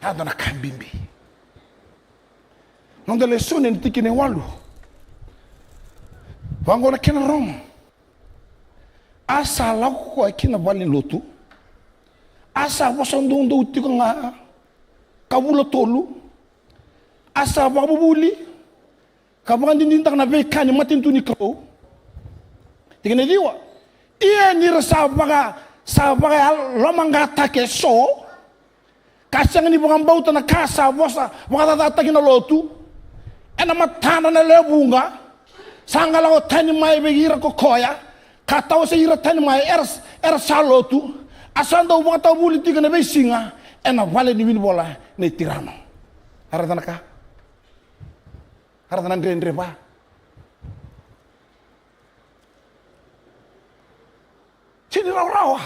Oya na ka bibi. Noda lesoni ena tikina e walu. Vaqo na kena rogo. A sa lako koya ki na valenilotu. A sa vosa doudou tiko ga ka vula tolu. A sa vakavuvuli ka vakadinadinataka na veika ni matanitu ni Kalou. Tikina e ciwa. Ia ni ra sa vaka, sa vakayalomagataki eso, ka sega ni vakabauta na ka sa vosa vakacacataki na lotu ena matadra na lewe vuqa, sa qai lako tani mai vei ira ko koya, ka tawasei ira tani mai era, era sa lotu, a sa dau vakatavuli tiko ena veisiga ena vale ni winivola nei Tirano. A raica na ka? A raica na dredre va. Sega ni rawarawa.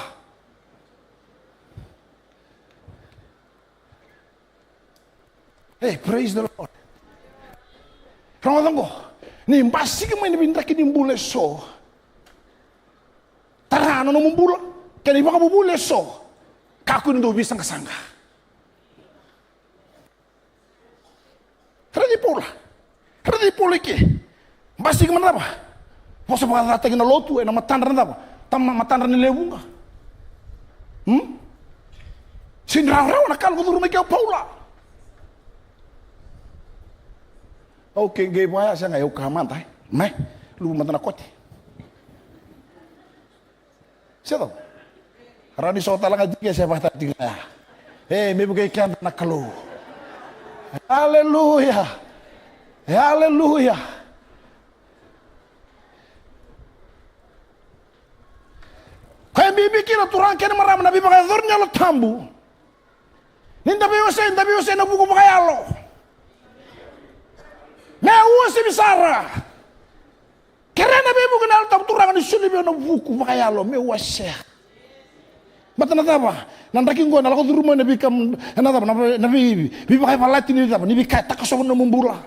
Hey, praise the Lord. Rogoca qo, ni basika mai na veidraki ni bula eso, tara na nomu bula kei na ivakavuvuli eso, kakua ni dau veisaqasaqa. Raici Paula. Raici Paula i ke. Basika mai na cava? Vosa vakacacataki na lotu ena matadra na cava? Tama matadra na lewe vuqa. Hmm? Sega ni rawarawa na ka lako curuma i ke o Paula. Okay, qai vaya, sega, au kaya mada, e? Me luvu mada na kote. Se cava? Rawa ni so tale ga tiko, se vata tiko ya. E, me vukei keda na Kalou. Aleluya. E, aleluya. Koya e bibi kina, turaga kei na marama, na veivakayacori ni Yalo Tabu. Ni da veiwasei, da veiwasei ena vuku vakayalo. Me uasivi sara. Kerea na veivuke ni Yalo Tabu, Turaga, ni soli vei au na vuku vakayalo meu wasea. Baleta na cava? Na draki qo ena lako curu mai na veika, na cava? Na vei, na vei, veivakayavalati ni cava? Ni veika e takosova na nomu bula.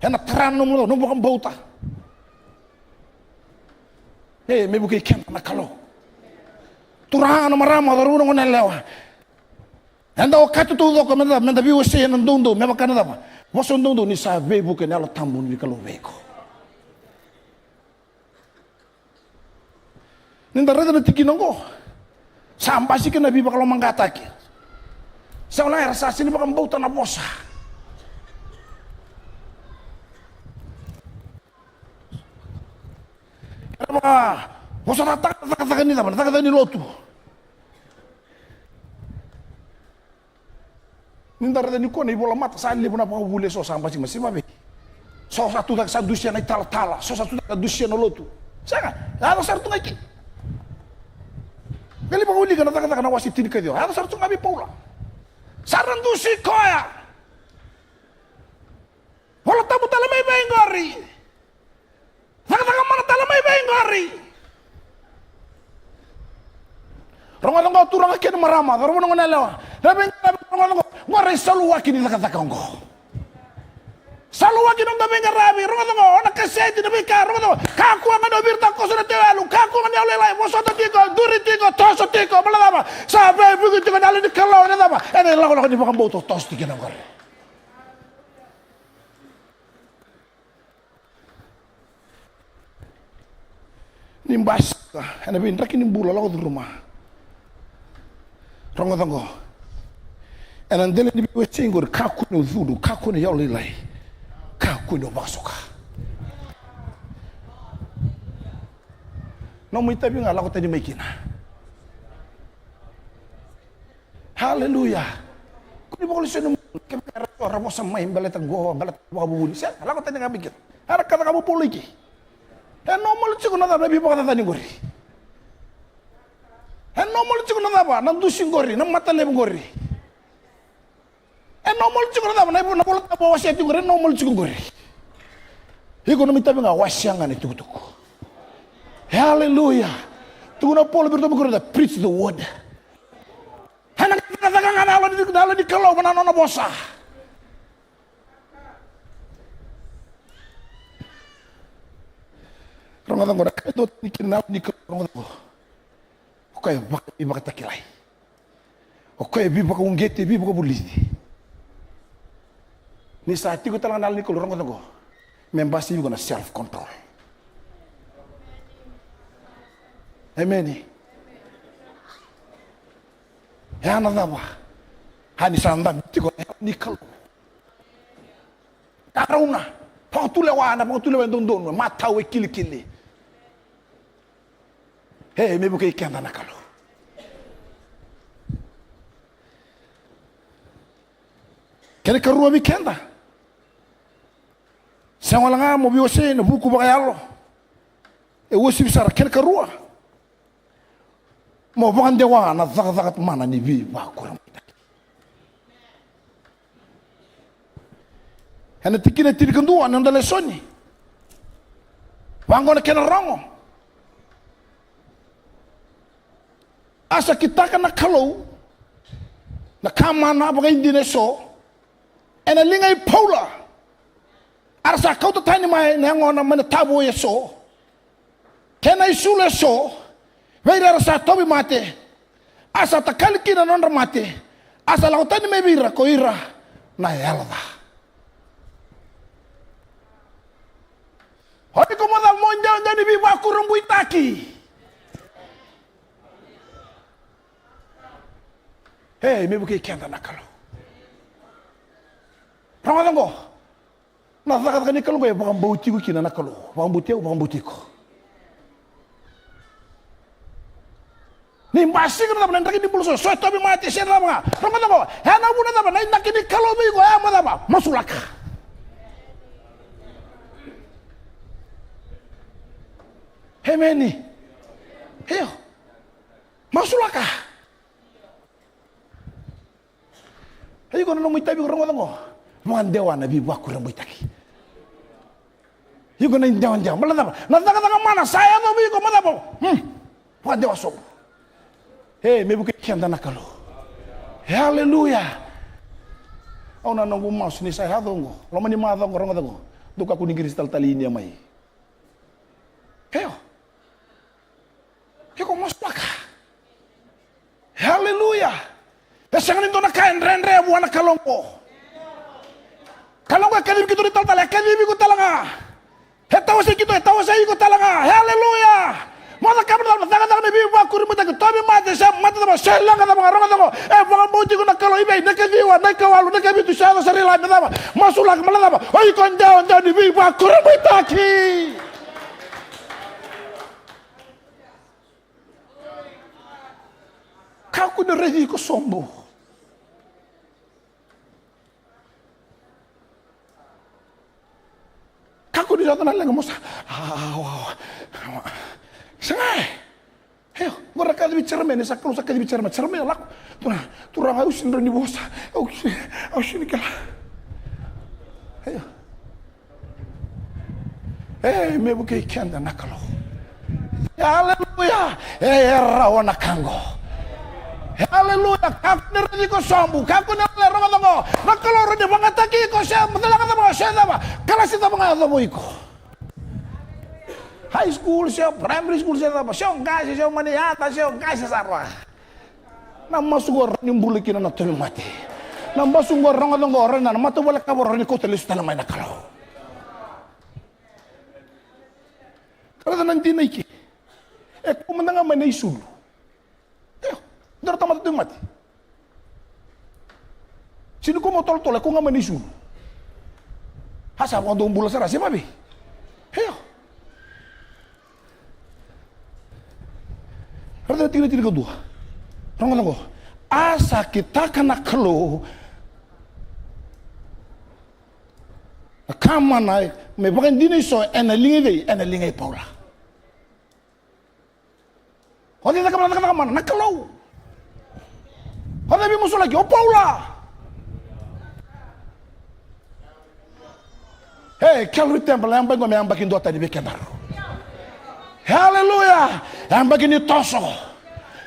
Ena tara na nomu, nomu vakabauta. E, me vukei keda na Kalou. Turaga, na marama, cauravou, na goneyalewa. Eda okati taucoko meda, meda veiwasei ena doudou, me vaka na cava? Vosa doudou ni sa veivuke na Yalo Tabu ni Kalou vei iko. Ni da raica na tikina oqo, sa basika na veivakalomagataki. Sa wale era sa sega ni vakabauta na vosa. Era vakavosataka na cakacaka ni cava, na cakacaka ni lotu. Ni da raica nikua na ivola mata, sa levu na vakavuvuli eso sa basika mai, se vavei. So sa tu cake sa dusia na italatala, so sa tu cake sa dusia na lotu. Sega, yaco sara tu ga i ke. Qai lai vakaulika na Cakacaka na wase tinikaciwa, yaco sara tu ga vei Paula. Sa ra dusi koya. Vola Tabu tale mai vei qori. Cakacaka mana tale mai vei qori. Rogoca qo turaga kei na marama, cauravou, na goneyalewa. Na veiqaravi, rogoca qo. Qo ra isaluwaki ni cakacaka oqo. Saluwaki na noda veiqaravi, rogoca qo, o na kaseti, na veika, rogoca qo. Kakua ga ni o virata koso na teu yalo, kakua ga ni yalolailai, vosota tiko, duri tiko, toso tiko, baleta na cava? Sa veivuke tiko na Yalo ni Kalou, na cava? Ena ilakolako ni vakabauta o toso tiko kina qori. Ni basika ena veidraki ni bula, lako curuma. Rogoca qo. Ena dela ni veiwasei qori, kakua ni o cudru, kakua ni yalolailai, kakua ni o vakasoka. Nomu itavi ga, lako tani mai kina. Haleluya. Ko ni vakalesui na, kevaka era so ra vosa mai baleta qo, baleta vakavuvuli. Sega, lako tani ga mai kina. Era kaca ga vou Paula i ke. E normal tiko na cava, na veivakacacani qori. E normal tiko na cava, na dusi qori, na mata levu qori. E normal tiko na cava, na ivo-, na iVola Tabu a wasea tiko qori, e normal tiko qori. Iko nomu itavi ga, wasea ga na itukutuku. Haleluya. Tukuna o Paula vei iratou mai Korinica, preach the word. Ena cakacaka ga na Yalo ni, na Yalo ni Kalou, va na nona vosa. Rogoca qo, na ka e dua tani kina na Yalo ni Kalou, rogoca qo. O koya e vaka-, veivakatakilai. O koya e veivakauqeti, e veivakavulici. Ni sa tiko tale ga na Yalo ni Kalou, rogoca qo. Me basika vei iko na self control. Emeni. E a na cava? A ni sa dabe tiko na Yalo ni Kalou. Karauna. Vakatulewa, na vakatulewa e dodonu, e matau, e kilikili. E, me vukei keda na Kalou. Kena ikarua vei keda. Sega wale ga mo veiwasei na vuku vakayalo. E uasivi sara, kena ikarua. Mo vakadewa na cakacaka mana ni veivakurabuitaki. Ena tikina e tinikadua na noda lesoni. Vaqo na kena rogo. A sa kitaka na Kalou na ka mana vakaidina eso ena liga i Paula. A ra sa kauta tani mai na yagona mai na tavoi eso. Kei na isulu eso, vei ira era sa tauvimate, a sa takali kina na nodra mate, a sa lako tani mai vei ira ko ira na yalo ca. O iko mo cava? Mo idewadewa ni veivakurabuitaki. E, me vukei keda na Kalou. Rogoca qo. Na cakacaka ni Kalou qo e vakabauti iko kina na Kalou. Vakabauti au, vakabauti iko. Ni basika na cava, na draki ni bula so, so e tauvimate se na cava ga. Rogoca qo, e na vuna cava, na inaki ni Kalou vei iko, e a mo cava, masulaka. Emeni. Io. Masulaka. Iko na nomu itavi, rogoca qo. Vakadewa na veivakurabuitaki. Iko na idewadewa. Baleta na cava? Na cakacaka mana sa yaco vei iko, mo cava? Hmm. Vakadewa sobu. E, me vukei keda na Kalou. E, aleluya. Au na noqu masu ni sa yaco qo. Loma ni macawa qo, rogoca qo. Dou kakua ni qirisi talatala Inia mai. Io. Iko masulaka. Haleluya. E sega ni dua na ka e dredre vua na Kalou qo. Kalou qo e kacivi keitou na italatala, e kacivi iko tale ga. E tawasei keitou, e tawasei iko tale ga. Haleluya. Mo cakava na cakacaka ni veivakurabuitaki, tauvimate se mate cava se leqa cava ga, rogoca qo. E vakabauti iko na Kalou i vei? Na ikaciwa, na ikawalu, na ikavitu, sa yaco sara i la me cava? Masulaka, me la cava? O iko dewadewa ni veivakurabuitaki. Kakua ni raici iko sobu. Kakua ni yaco na leqa mo sa, a, wa, wa. Sega. Io, qori na kaci vei Jeremaia, ni sa Kalou sa kaci vei Jeremaia. Jeremaia, lako. Turaga, Turaga, au sega ni rawa ni vosa. Au, au sega ni kila. Io. E, me vukei keda na Kalou. Aleluya. E, e rawa na ka qo. Aleluya. Kakua ni raici iko sobu. Kakua ni lele, rogoca qo. Na Kalou rawa ni vakayagataki iko se, se cava, se cava. Kalasi cava ga e yacovi iko. High school, se o primary school, se cava, se o qase, se o mani yada, se o qase sara. Na masu qo rawa ni bula kina na tauvimate. Na masu qo, rogoca qo, rawa ni na matavuvale ka voro rawa ni kauta lesu tale mai na Kalou. Ka raica na dina i ke. E kau mada ga mai na isulu. Io, dua na tamata tauvimate. Sega ni kua mo tolotolo, e kau ga mai na isulu. A sa vakadua bula sara, se vavei? Io. Raica na tikina tinikadua. Rogoca qo. A sa kitaka na Kalou na ka mana me vakadinadinataki ena liga i cei? Ena liga i Paula. O cei caka mana? Cakacaka mana? Na Kalou. O cei veimasulaki? O Paula. E, Calvary Temple, yabaki qo me yabaki duatani vei kedaru. Aleluya. Yabaki ni toso.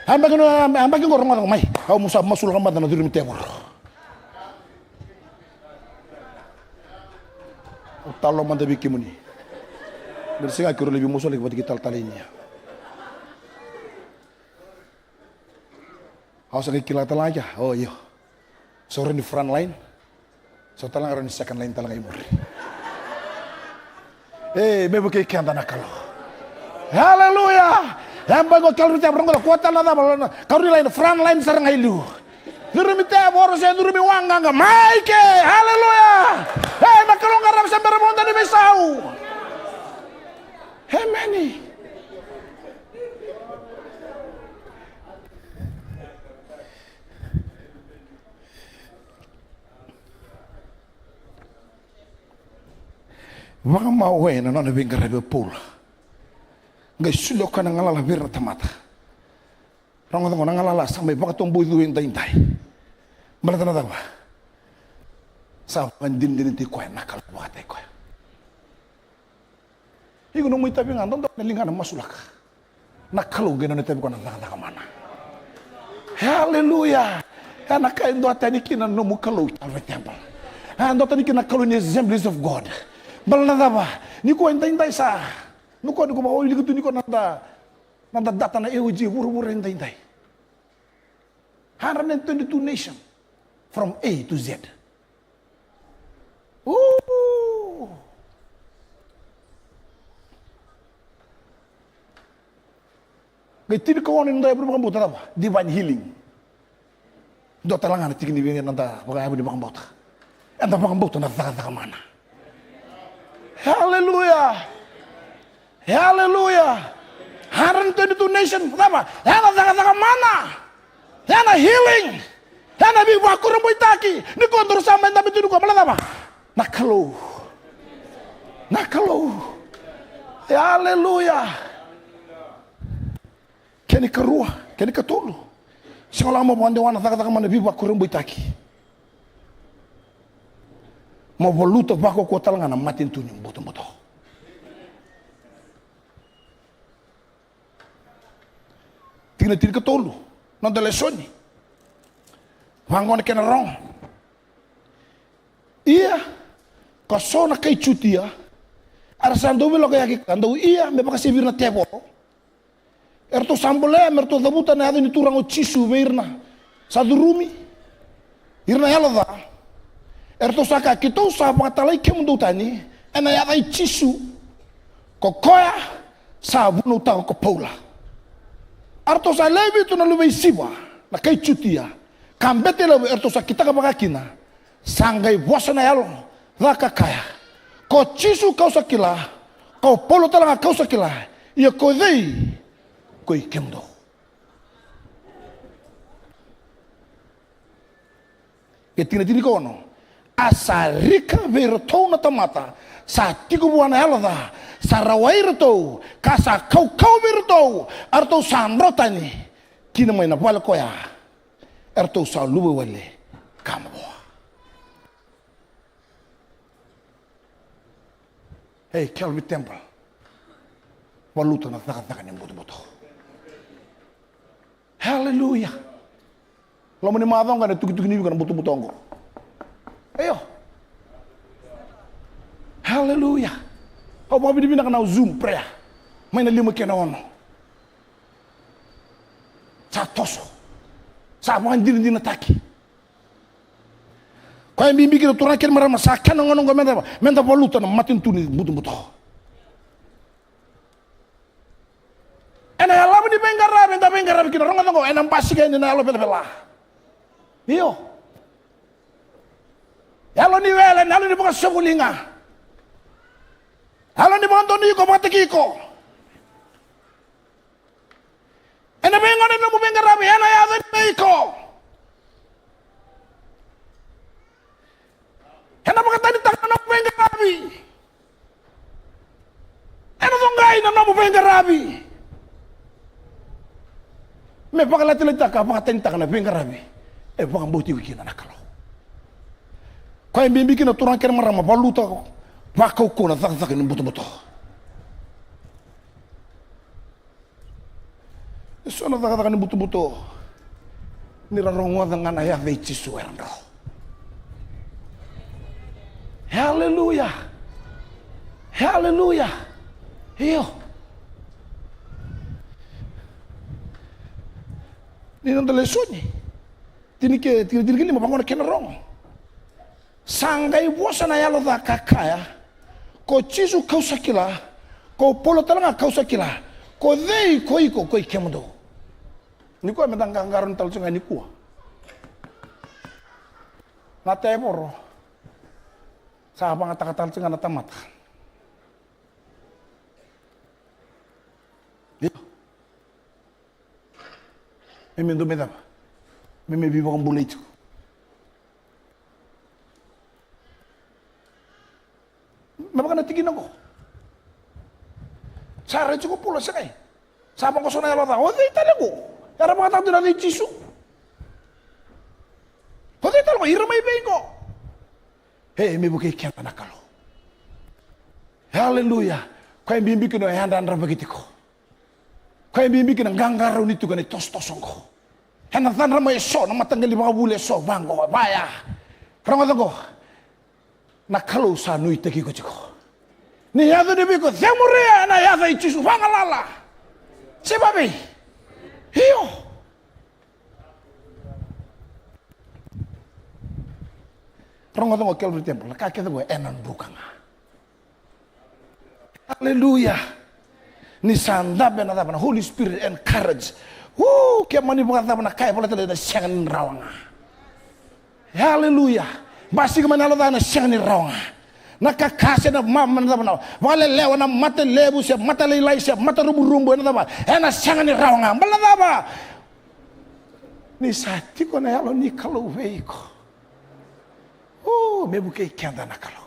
Yabaki ni, yabaki qo, rogoca qo mai. Au sa masulaka mada na curu mai tevoro. Au talo mada vei kemuni. Qori sega, keirau lai veimasulaki vata kei talatala Inia. Au sa qai kila tale ga kea, o io. So rawa ni front line. So tale ga rawa ni second line tale ga i muri. E, me vukei keda na Kalou. Aleluya. Yabaki qo Calvary Temple, rogoca, kua tale na cava, na karua ni line, front line sara ga i liu. Curumi tevoro se curumi waqaqa, mai ke. Aleluya. E, na Kalou qarava se bera vodo ni veisau. Emeni. Vakamawe na nona veiqaravi o Paula. Qai solia o koya na galala vei ira na tamata. Rogoca qo, na galala sa mai vakatoboicu edaidai. Baleta na cava? Sa vakadinadinataki koya na Kalou vakataki koya. Iko nomu itavi ga, dodonu na ligana masulaka. Na Kalou qai nona itavi koya na cakacaka mana. Aleluya. E na ka e duatani kina na nomu Kalou i Calvary Temple. E duatani kina na Kalou ni Assemblies of God. Baleta na cava? Ni koya edaidai sa, ni koya, ni koya vakawilika tu ni koya na noda, noda data na A O G vuravura edaidai. Hundred and twenty-two nation from A to Z. Ooh. Qai tinikaono ni noda yavura vakabauta cava? Divine healing. Dua tale ga na tiki ni vei noda vakayavu ni vakabauta. Eda vakabauta na cakacaka mana. Aleluya. Aleluya. Hundred twenty-two nation, cava? E na cakacaka mana. E na healing. E na veivakurabuitaki. Ni koya daru sa mai dabe tu ni koya, baleta cava? Na Kalou. Na Kalou. Aleluya. Kena ikarua, kena ikatolu. Sega walega mo vakadewa na cakacaka mana, veivakurabuitaki. Mo valuta vakaukauwa tale ga na matanitu ni butobuto. Tikina tinikatolu, noda lesoni. Vaqo na kena rogo. Ia, ka so na kai Jutia era sa dau veilokoyaki ka dau ia me vakasevi ira na tevoro. Eratou sa bolea me ratou cavuta na yaca ni Turaga o Jisu vei ira na sa curumi ira na yalo ca. Eratou sa kaya, keitou sa vakatalai kemudou tani ena yaca i Jisu, ko koya sa vunautaka ko Paula. A ratou sa lewe vitu na luve i Siva na kai Jutia, ka bete levu eratou sa kitaka vaka kina. Sa qai vosa na yalo ca ka kaya, ko Jisu kau sa kila, ko Paula tale ga kau sa kila, ia ko cei ko i kemudou? E tikina tinikaono. A sa rika vei iratou na tamata sa tiko vua na yalo ca, sa rawai iratou, ka sa kaukauwa vei iratou, a ratou sa dro tani kina mai na vale koya, eratou sa luvawale ka mavoa. Ei, Calvary Temple, valuta na cakacaka ni butobuto. Haleluya. Loma ni macawa oqo ena tukituki ni viko na butobuto oqo. Io. Haleluya. Au vakavinavinaka na Zoom prayer mai na lima kei na ono. Sa toso. Sa vakadinadinataki. Koya e bibi kina, turaga kei na marama, sa kena gauna oqo meda, meda valuta na matanitu ni butobuto. Ena yalava ni veiqaravi eda veiqaravi kina, rogoca oqo, ena basika yani na yalo velavela. Io. Yalo ni wele, na yalo ni vakasovuliga. Yalo ni vakadonui iko, vakataki iko. Ena veigauna ni nomu veiqaravi, ena yaco ni vei iko. Ena vakatanitaka na nomu veiqaravi. Ena coqai na nomu veiqaravi. Me vakalatilati ka vakatanitaka na veiqaravi e vakabauti iko kina na Kalou. Koya e bibi kina, turaga kei na marama, valuta vakaukauwa na cakacaka ni butobuto. E so na cakacaka ni butobuto, ni ra rogoca ga na yaca i Jisu era dro. Haleluya. Haleluya. Io. Ni noda lesoni. Tini ke, tini, tini ke lima, vaqo na kena rogo. Sa qai vosa na yalo ca ka kaya, ko Jisu kau sa kila, ko Paula tale ga kau sa kila, ko cei ko iko koi kemudou? Nikua meda qaqarauni tale tiko ga nikua. Na tevoro sa vagataka tale tiko ga na tamata. Io. Me me dou me cava? Me me veivakabulai tiko. Me vaka na tikina oqo. Sa rai tiko Paula, se qai sa vaqoso na yalo ca. O cei tale oqo? Era vakataka tu na yaca i Jisu. O cei tale oqo? Ira mai vei oqo. E, me vukei keda na Kalou. Haleluya. Koya e bibi kina o yadradravaki tiko. Koya e bibi kina qaqarauni tiko ena itosotoso oqo. Ena cadra mai eso na mataqali vakavuli eso vaqo, vaya. Rogoca oqo. Na Kalou sa nuitaki iko tiko. Ni yaco ni vei iko, cemuria ena yaca i Jisu, vagalala. Se vavei? Io. Rogoca oqo Calvary Temple, na ka kece oqo ena druka ga. Haleluya. Ni sa dabe na cava, na Holy Spirit encourage. Uu, ke mani vakacava na ka e volai tale, ena sega ni rawa ga. Haleluya. Basika mai na yalo ca, ena sega ni rawa ga. Na kakase, na mama, na cava, na vakalelewa, na mata levu se mata lailai se mata ruburubu, ena cava, ena sega ni rawa ga. Baleta na cava? Ni sa tiko na Yalo ni Kalou vei iko. O, me vukei keda na Kalou.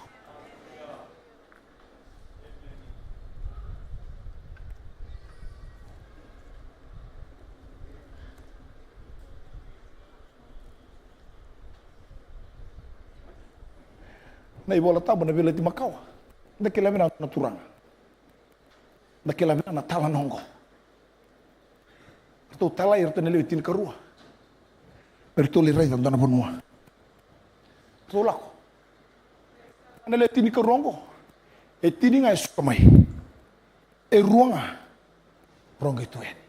Na iVola Tabu na Veiyalayalati Makawa, da kila vinaka na Turaga. Da kila vinaka na talanoa oqo. Ratou talai iratou na lewe tinikarua me ratou lai raica dua na vanua. Ratou lako. Na lewe tinikarua oqo, e tini ga e suka mai, e rua ga rau qai tu yani.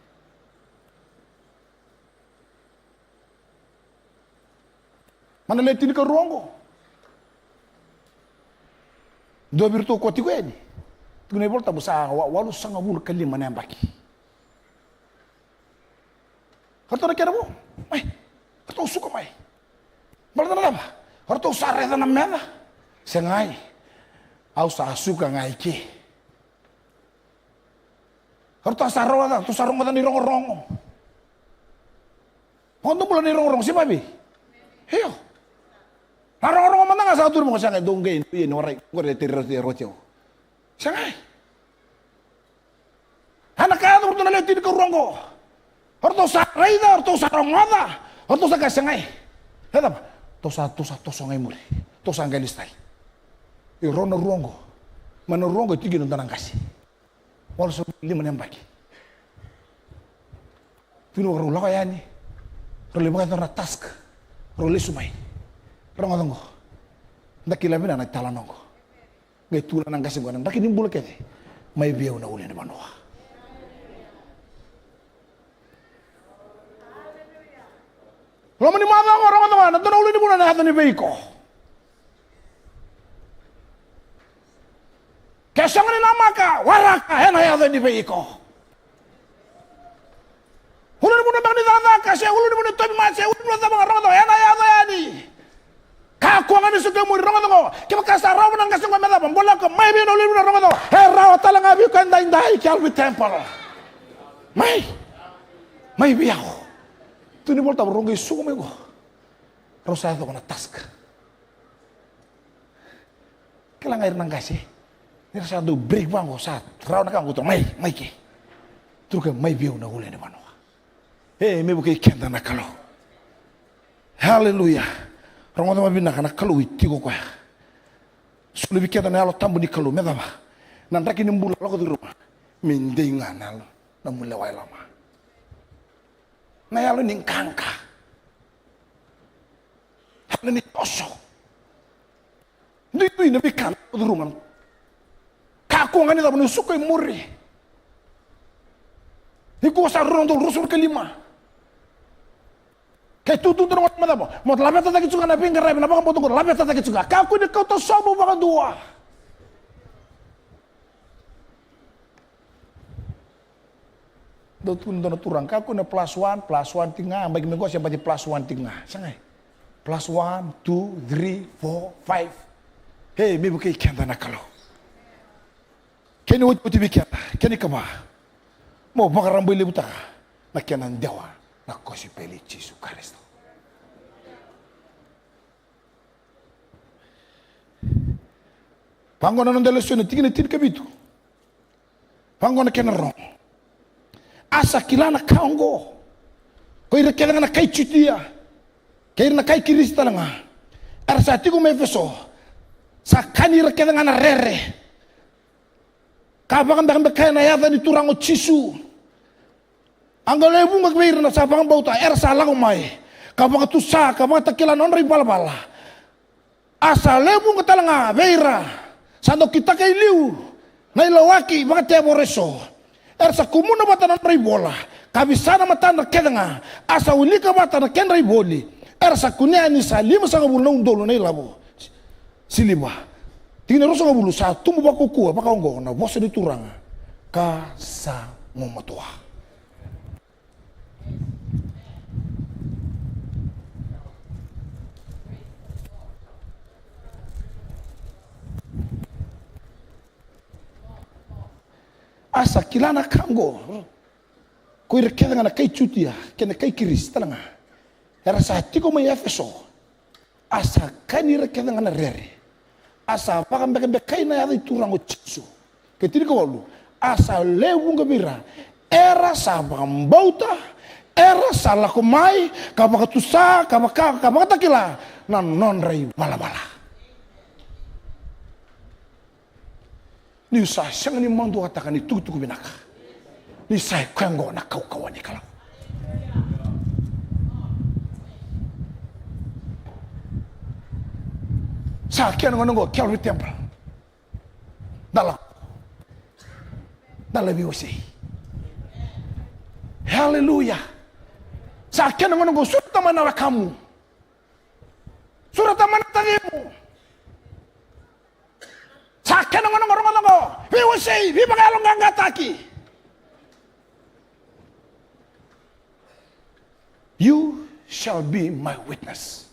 Mai na lewe tinikarua oqo, dua vei iratou ko tiko yani, tiko na iVola Tabu sa wa-, walusagavulu ka lima na yabaki. Ratou na kena vo mai, ratou suka mai. Baleta na cava? Ratou sa raica na meca. Segai, au sa suka ga i ke. Ratou sa rogoca, ratou sa rogoca na irogorogo. Vakadomobula na irogorogo, se vavei? Io. Sa tu mo sa qai dou qai dou ia ni warai qori e teri rauti e rauti au. Sa qai. Ana ka yaco ratou na lewe tinikarua oqo. Ratou sa raica, ratou sa rogoca, ratou sa qai sa qai. E cava? Tou sa, tou sa toso ga i muri. Tou sa qai lesi tale. E rau na rua oqo. Mai na rua oqo e tiki na dua na qase. Walusagavulu lima na yabaki. Tukuni vakarau lako yani. Rau lai vakayacora na task. Rau lesu mai. Rogoca oqo. Da kila vinaka na italanoa oqo. Qai tukuna na qase oqo na draki ni bula kece. Mai vei au na ulu ni vanua. Loma ni macawa oqo, rogoca oqo, na dua na ulu ni vanua na yaco ni vei iko. Ke sega ni namaka, waraka, ena yaco ni vei iko. Ulu ni vanua beka ni cakacaka, se ulu ni vanua ni tauvimate, se ulu ni vanua cava ga, rogoca oqo, ena yaco yani. Kakua ga ni suka i muri, rogoca oqo. Kevaka sa rawa na qase oqo me cava, bolea o koya mai vei na ulu ni vanua, rogoca oqo. E rawa tale ga vei iko edaidai, Calvary Temple. Mai. Mai vei au. Tukuni Vola Tabu rau qai suka mai oqo. Rau sa yaco na task. Kila ga ira na qase. Ni ra sa dau break vaqo, sa rawa na ka qo, tou mai, mai ke. Tou qai mai vei au na ulu ni vanua. E, me vukei keda na Kalou. Haleluya. Rogoca mai vinaka, na Kalou e tiko o koya. Soli vei keda na Yalo Tabu ni Kalou, me cava? Na draki ni bula lako curuma. Me dei ga na yalo, na nomu lewa e loma. Na yalo ni qaqa. Yalo ni toso. Duidui na veika na curuma. Kakua ga ni cava, ni suka i muri. Nikua sa rua na udolu ruasagavulu ka lima. Ke tutu tu na gauna me cava, mo laveta cake tu ga na veiqaravi, na vakabauta qo, laveta cake tu ga. Kakua ni kauta sobu vakadua. Dau tukuna dua na turaga, kakua na plus one, plus one tiko ga, yabaki me qo se yabaki plus one tiko ga. Sa qai. Plus one, two, three, four, five. Ei, me vukei keda na Kalou. Kena iotioti vei keda, kena ikava. Mo vakarabailevutaka na kena dewa na kosipeli i Jisu Karisito. Vaqo na noda lesoni, tikina tinikavitu. Vaqo na kena rogo. A sa kila na ka oqo ko ira kece ga na kai Jutia kei ira na kai Kirisi tale ga era sa tiko mai Efeso, sa kani ira kece ga na rere ka vakabekabekaya na yaca ni Turaga o Jisu. A qai lewe vuqa vei ira na sa vakabauta era sa lako mai ka vakatusa ka vakatakila na nodra ivalavala. A sa lewe vuqa tale ga vei ira sa dau kitaka e liu na ilawaki vakatevoro eso. Era sa kumuna vata na nodra ivola ka visa na matadra kece ga. A sa wilika vata na kedra ivoli. Era sa kunea ni sa limasagavulu na udolu na ilavo siliva. Tikina ruasagavulu, sa tubu vakaukauwa vakaoqo na vosa ni Turaga ka sa gumatua. A sa kila na ka oqo ko ira kece ga na kai Jutia kei na kai Kirisi tale ga era sa tiko mai Efeso. A sa kani ira kece ga na rere. A sa vakabekabekai na yaca i Turaga o Jisu. Ke tinikawalu, a sa lewe vuqa vei ira era sa vakabauta, era sa lako mai ka vakatusa ka vaka, ka vakatakila na nodra ivalavala. Niu sa sega ni maduataka ni tukutuku vinaka, ni sa i koya oqo na kaukauwa ni Kalou. Sa kena gauna oqo Calvary Temple. Da lako. Da lai veiwasei. Haleluya. Sa kena gauna oqo, sureta mai na wekamu. Sureta mai na tacimu. Sa kena gauna oqo, rogoca oqo, veiwasei, veivakayaloqaqataki. You shall be my witness.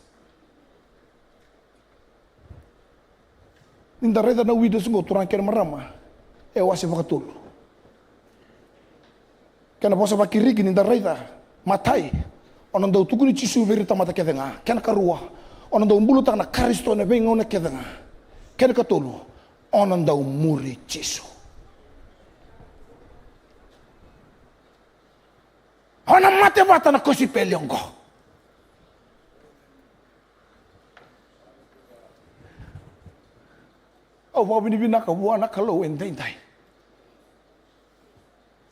Ni da raica na witness oqo, turaga kei na marama, e wase vakatolu. Kena vosa vaKirisi ni da raica, matai, o na dau tukuni Jisu vei ira tamata kece ga. Kena karua, O na dau bulataka na Karisito ena veigauna kece ga. Kena ikatolu, o na dau muri Jisu. O na mate vata na kosipeli oqo. Au vakavinavinaka vua na Kalou edaidai.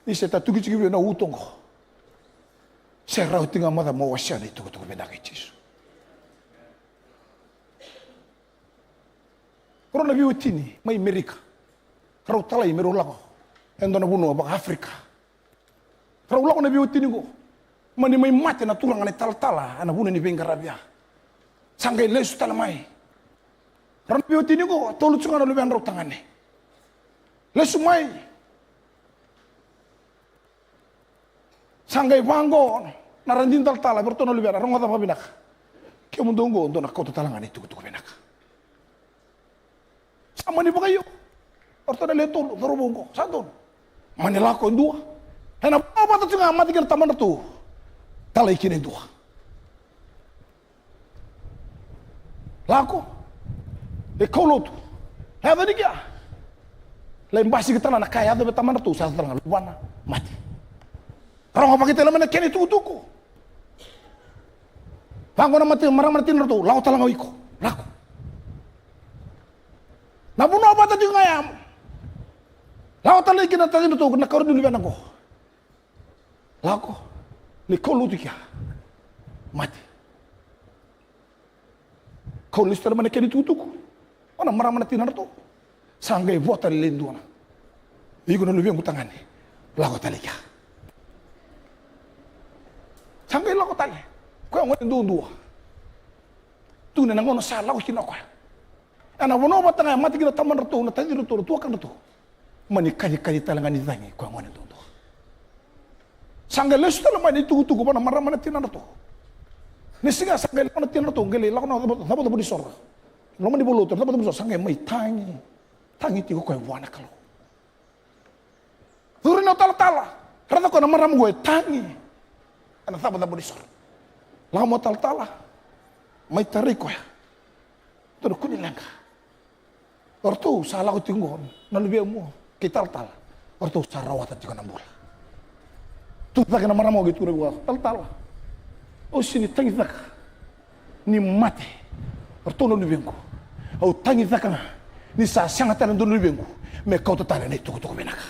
Ni se tatuki tiko vei au na uto oqo. Se rauti ga mada mo wasea na itukutuku vinaka i Jisu. Rau na veiwatini mai Merika. Rau talai me rau lako e dua na vanua vaka Afrika. Rau lako na veiwatini qo. Mani mai mate na turaga na italatala ena vanua ni veiqaravi ya. Sa qai lesu tale mai. Rau na veiwatini qo, tolu tiko ga na luvedrau tagane. Lesu mai. Sa qai vaqo na radini talatala vei ratou na luvena, rogoca vakavinaka. Kemudou qo dou na kauta tale ga na itukutuku vinaka. Sa mani vakaio. O ratou na lewe tolu, cauravou qo, sa donu. Mani lako e dua. Ena vanua vata tiko ga mate kina tamadratou. Talai kina e dua. Lako. E kaulotu. Yaco ni kea. Lai basika tale na ka yaco vei tamadratou, sa yaco tale ga luvana, mate. Rogo vakitale mai na kena itukutuku. Vaqo na mate, marama na tinadratou, lako tale ga o iko. Lako. Na vanua vata tiko ga ya. Lako tale kina na tacidratou, na karua ni luvena qo. Lako. Ni kaulotu kea. Mate. Kau lesu tale mai na kena itukutuku. O na marama na tinadratou. Sa qai vo tale e dua na. Iko na luvequ tagane. Lako tale kea. Sa qai lako tale. Koya gone duadua. Tukuna na gauna sa lako kina o koya. Ena vanua vata ga e mate kina tamadratou, na tacidratou, na tuakadratou. Mani kacikaci tale ga ni cagi koya gone duadua. Sa qai lesu tale mai na itukutuku vua na marama na tinadratou. Ni siga sa qai lako na tinadratou, qai lai lako na cabo, cabocabonisoro. Loma ni valenilotu, cabocabonisoro, sa qai mai tagi. Tagi tiko koya vua na Kalou. Curu na talatala. Raica koya na marama qo e tagi ena cabocabonisoro. Lako mai o talatala. Mai tarai koya. Dua na kunileqa. O ratou sa lako tiko qo na luvemu kei talatala. O ratou sa rawata tiko na bula. Tu cake na marama qo qai tukuna vua, talatala, au sega ni tagicaka ni mate o ratou na luvequ. Au tagicaka ga ni sa sega tale e dua na luvequ me kauta tale na itukutuku vinaka.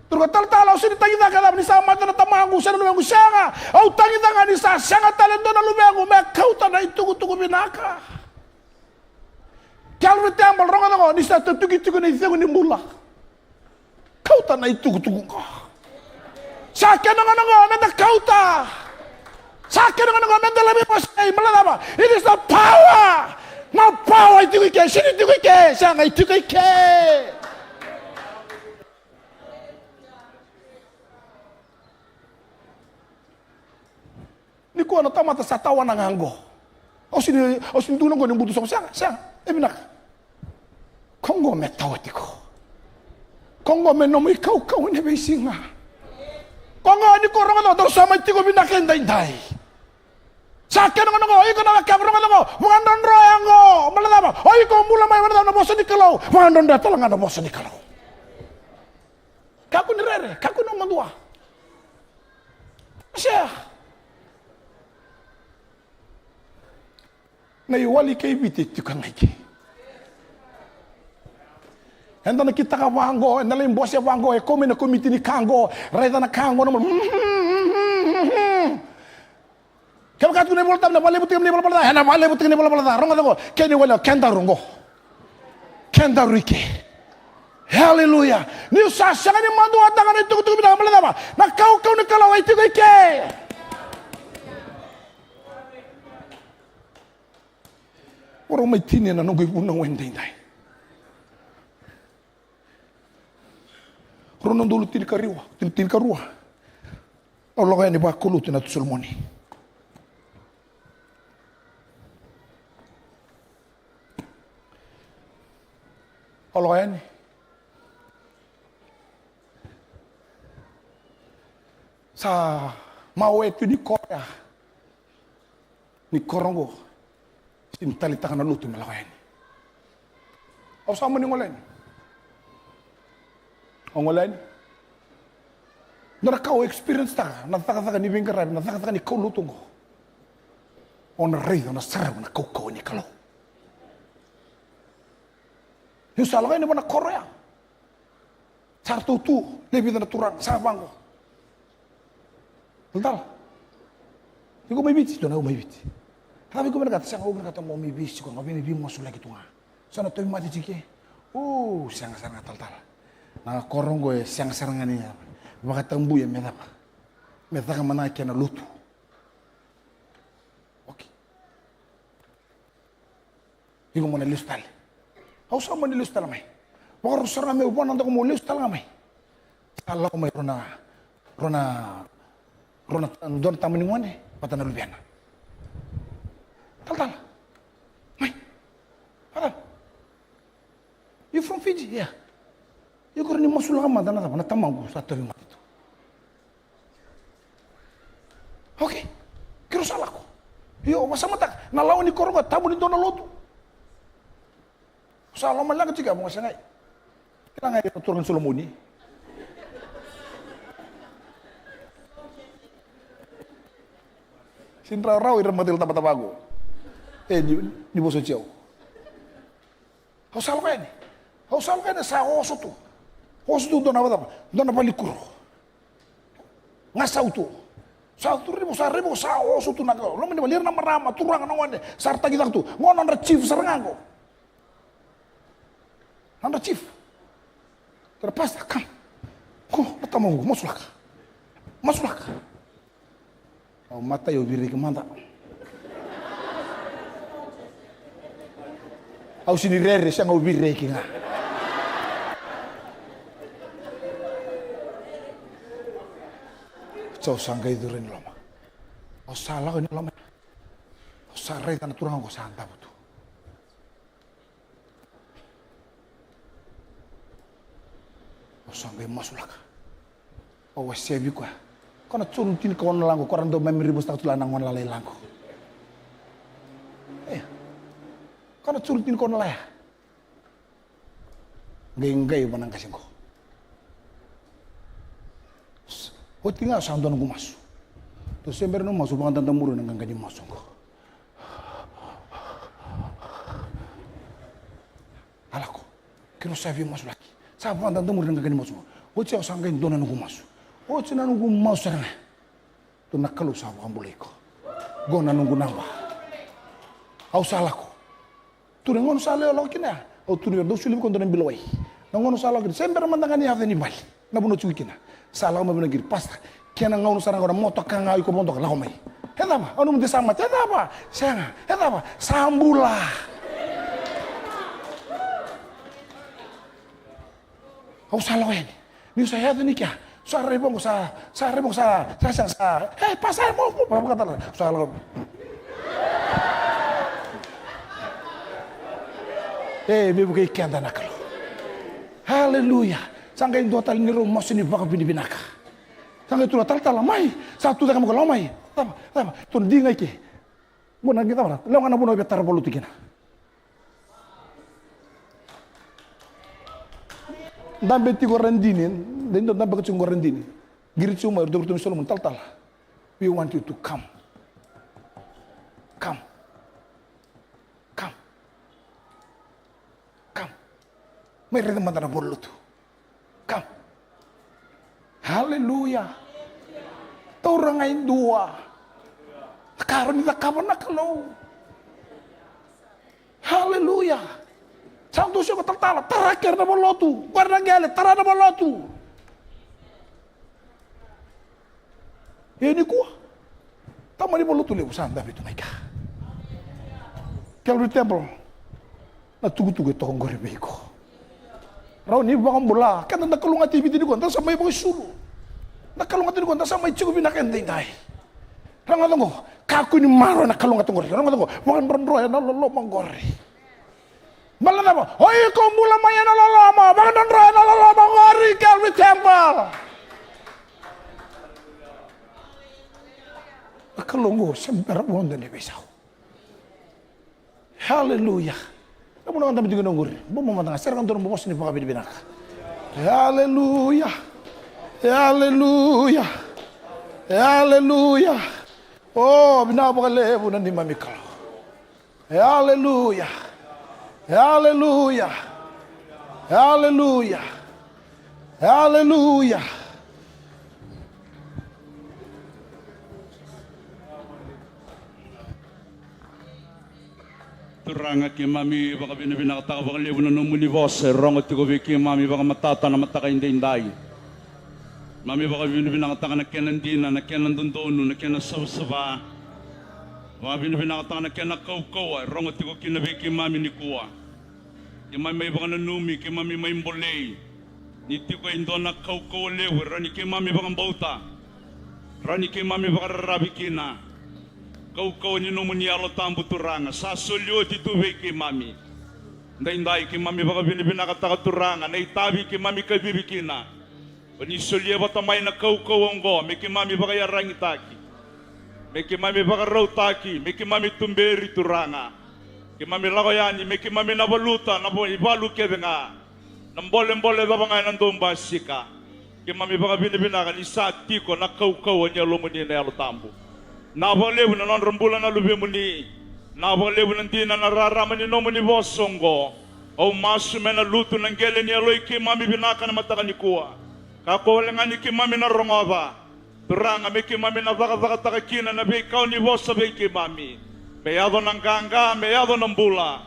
Tukuna o talatala, au sega ni tagicaka, cava, ni sa mate na tamaqu se na luvequ, sega. Au tagicaka ga ni sa sega tale e dua na luvequ me kauta na itukutuku vinaka. Calvary Temple, rogoca qo, ni sa tatuki tiko na icegu ni bula. Kauta na itukutuku qo. Sa kena gauna qo meda kauta. Sa kena gauna qo meda laiva wasei, baleta cava? It is the power. Na power e tiko i ke, sega ni tiko i ke, sega, e tiko i ke. Nikua na tamata sa tawana ga qo. Au sega ni, au sega ni tukuna qo ni butusoqo, sega, sega, e vinaka. Ko qo me tawa tiko. Ko qo me nomu ikaukau ena veisiga. Ko qo ni ko rogoca, dou sa mai tiko vinaka edaidai. Sa kena gauna qo, iko na wekaqu, rogoca qo, vakadrodroya qo, baleta cava? O iko bula mai, baleta cava? Na vosa ni Kalou, vakadrodroya tale ga na vosa ni Kalou. Kakua ni rere, kakua ni madua. Sea. Na iwali kei Viti e tiko ga i ke. Eda na kitaka vaqo, eda lai bose vaqo, e kau mai na komiti ni ka qo, raica na ka qo, na mo- Kevaka tukuna na iVolatabu, na vakalevutaki na ivalavala ca, ena vakalevutaki na ivalavala ca. Rogoca qo, kena iwali, kedaru qo. Kedaru i ke. Haleluya. Niu sa sega ni maduataka na itukutuku vinaka, baleta cava? Na kaukauwa ni Kalou e tiko i ke. Au rau mai tini ena noqu ivunau edaidai. Rua na udolu tinikarua, tini, tinikarua. Au lako yani vakalougatataki na Tui Solomoni. Au lako yani. Sa Mawe tu ni koro ya. Ni koro oqo. Sini taleitaka na lotu me lako yani. Au sa mani gole yani. Au gole yani. Dua na ka au experience taka, na cakacaka ni veiqaravi, na cakacaka ni kaulotu oqo. O na raica, o na sarava na kaukauwa ni Kalou. Niu sa lako yani vua na koro ya. Sa ratou tu, le vica na turaga, sa vaqo. Talatala. Iko mai Viti, dua na au mai Viti. Cava iko vinakata, sega au vinakata mo mai veisiko, ga vei na veimasulaki tu ga. Sa na tauvimate tiko ke. O, sega sara ga talatala. Na koro oqo e sega sara ga ni vakatabuya me cava. Me caka mada ga kena lotu. Okay. Iko mo na lesu tale. Au sa mani lesu tale mai. Vakarau sara ga meu vua na doko mo lesu tale ga mai. Sa lako mai rua na, rua na, rua na, dua na tama ni gone vata na luvena. Talatala. Mai. Talatala. You from Fiji? Yeah. Iko rawa ni masulaka mada na cava na tamaqu sa tauvimate tu. Okay. Keirau sa lako. Io, vakasamataka. Na lawa ni koro qo, tabu ni dua na lotu. Sa loma leqa tiko, a, vakasagai. Kila ga ira na turaga ni Solomoni. Sini rawarawa ira na mataqali tabataba qo. E, ni, ni vosoti au. Au sa lako yani. Au sa lako yani, sa oso tu. Oso tu dua na vacava, dua na valenikuro. Gasau tu. Sa tu raivo, sa raivo, sa oso tu na ka. Loma ni vale, ira na marama, turaga, na gone, sa ra tagi cake tu. Qo nodra chief sara ga qo. Nodra chief. Tara pastor, come. Ko, na tamaqu, masulaka. Masulaka. Au matai, au vireki mada. Au sini rere, sega, au vireki ga. Au sa qai curu ni loma. Au sa lako ni loma. Au sa raica na turaga qo sa davo tu. Au sa qai masulaka. Au wasea vei koya. Ko na curu tini ka ono laqo, ko ra dau memory verse taka tu la na gone lala i laqo. E. Ko na curu tini ka ono laya. Qai qai vua na qase qo. Oti ga sa dua noqu masu. Tou se bera noqu masu, vakadadamuri na qaqa ni masu qo. A lako. Keirau sa via masulaki. Sa vakadadamuri na qaqa ni masu. Oti au sa qai dua na noqu masu. Oti na noqu masu sara ga. Tou na Kalou sa vakabulai iko. Qo na noqu naba. Au sa lako. Tu na gauna sa lai lako kina ya. Au tu ni dau soli vei iko dua na bilo wai. Na gauna sa lako kina. Se bera mada ga ni yaco ni vale. Na vanua tiko kina. Sa lako mai vanua qiri, pastor. Kena gauna sara ga na motoka ga iko vodoka, lako mai. E cava? Au nanuma de sa mate. E cava? Sega. E cava? Sa bula. Au sa lako yani. Niu sa yaco ni kea. Sa raivoqo sa, sa raivoqo sa, sa, sa, sa. E, pastor, mo, mo, mo, mo, mo, sa lako. E, veivuke keda na Kalou. Haleluya. Sa qai dua tale ni rau masu ni vakavinavinaka. Sa qai tu na talatala mai. Sa tu cake mai ko lako mai. Cava, cava. Tu na diga i ke. Qo na qai cava na. Lewa ga na vanua via tara valotu kina. Dabe tiko radini. Dai dua dabe ka tiko qo radini. Qiri tiko mai, dua vei iratou mai Solomoni, talatala. We want you to come. Come. Come. Come. Mai raica mada na valotu. Come. Haleluya. Taura ga e dua. Ka rawa ni cakava na Kalou. Haleluya. Sa dou sega talatala, tara kere na valotu. Qori na qele, tara na valotu. Ia nikua, tamani valotu levu sa dabe tu mai ka. Calvary Temple, na tukutuku e toka qori vei iko. Rawa ni vakabula, keda da kalougata e Viti nikua, da sa mai vakaisulu. Da kalougata nikua, da sa mai tiko vinaka e daidai. Rogoca qo, kakua ni maroroya na kalougata qori. Rogoca qo, vakadrodroya na loloma qori. Baleta na cava? O iko bula mai ena loloma, vakadrodroya na loloma qori, Calvary Temple. Na Kalou oqo se bera vodo ni veisau. Haleluya. E vuna ga da mai tiko na qori. Bobo mada ga, sera ga dua na vosa ni vakavinavinaka. Haleluya. Haleluya. Haleluya. O, vinaka vakalevu na neimami Kalou. Haleluya. Haleluya. Haleluya. Haleluya. Turaga, keimami vakavinavinakataka vakalevu na nomuni vosa e rogo tiko vei keimami vakamatata na mataka edaidai. Mami vakavinavinakataka na kena dina, na kena dodonu, na kena savasava. Vakavinavinakataka na kena kaukauwa e rogo tiko kina vei keimami nikua. Keimami mai vakananumi, keimami mai bolei ni tiko e dua na kaukauwa levu e rawa ni keimami vakabauta, rawa ni keimami vakararavi kina. Kaukauwa ni nomuni Yalo Tabu, Turaga, sa soli oti tu vei keimami. Daidai keimami vakavinavinakataka, Turaga, na itavi keimami kacivi kina. Ko ni solia vata mai na kaukauwa oqo me keimami vakaiyaragitaki, me keimami vakarautaki, me keimami tuberi, Turaga. Keimami lako yani me keimami na valuta na vo-, ivalu kece ga, na bolebole cava ga ena dau basika. Keimami vakavinavinaka ni sa tiko na kaukauwa ni Yalomuni na Yalo Tabu. Vinaka vakalevu na nodra bula na luvemuni. Vinaka vakalevu na dina na rarama ni nomuni vosa oqo. Au masu me na lutu na qele ni yalo i keimami vinaka na mataka nikua. Kakua wale ga ni keimami na rogoca, Turaga, me keimami na cakacakataka kina na veika o ni vosa vei keimami. Me yaco na qaqa, me yaco na bula,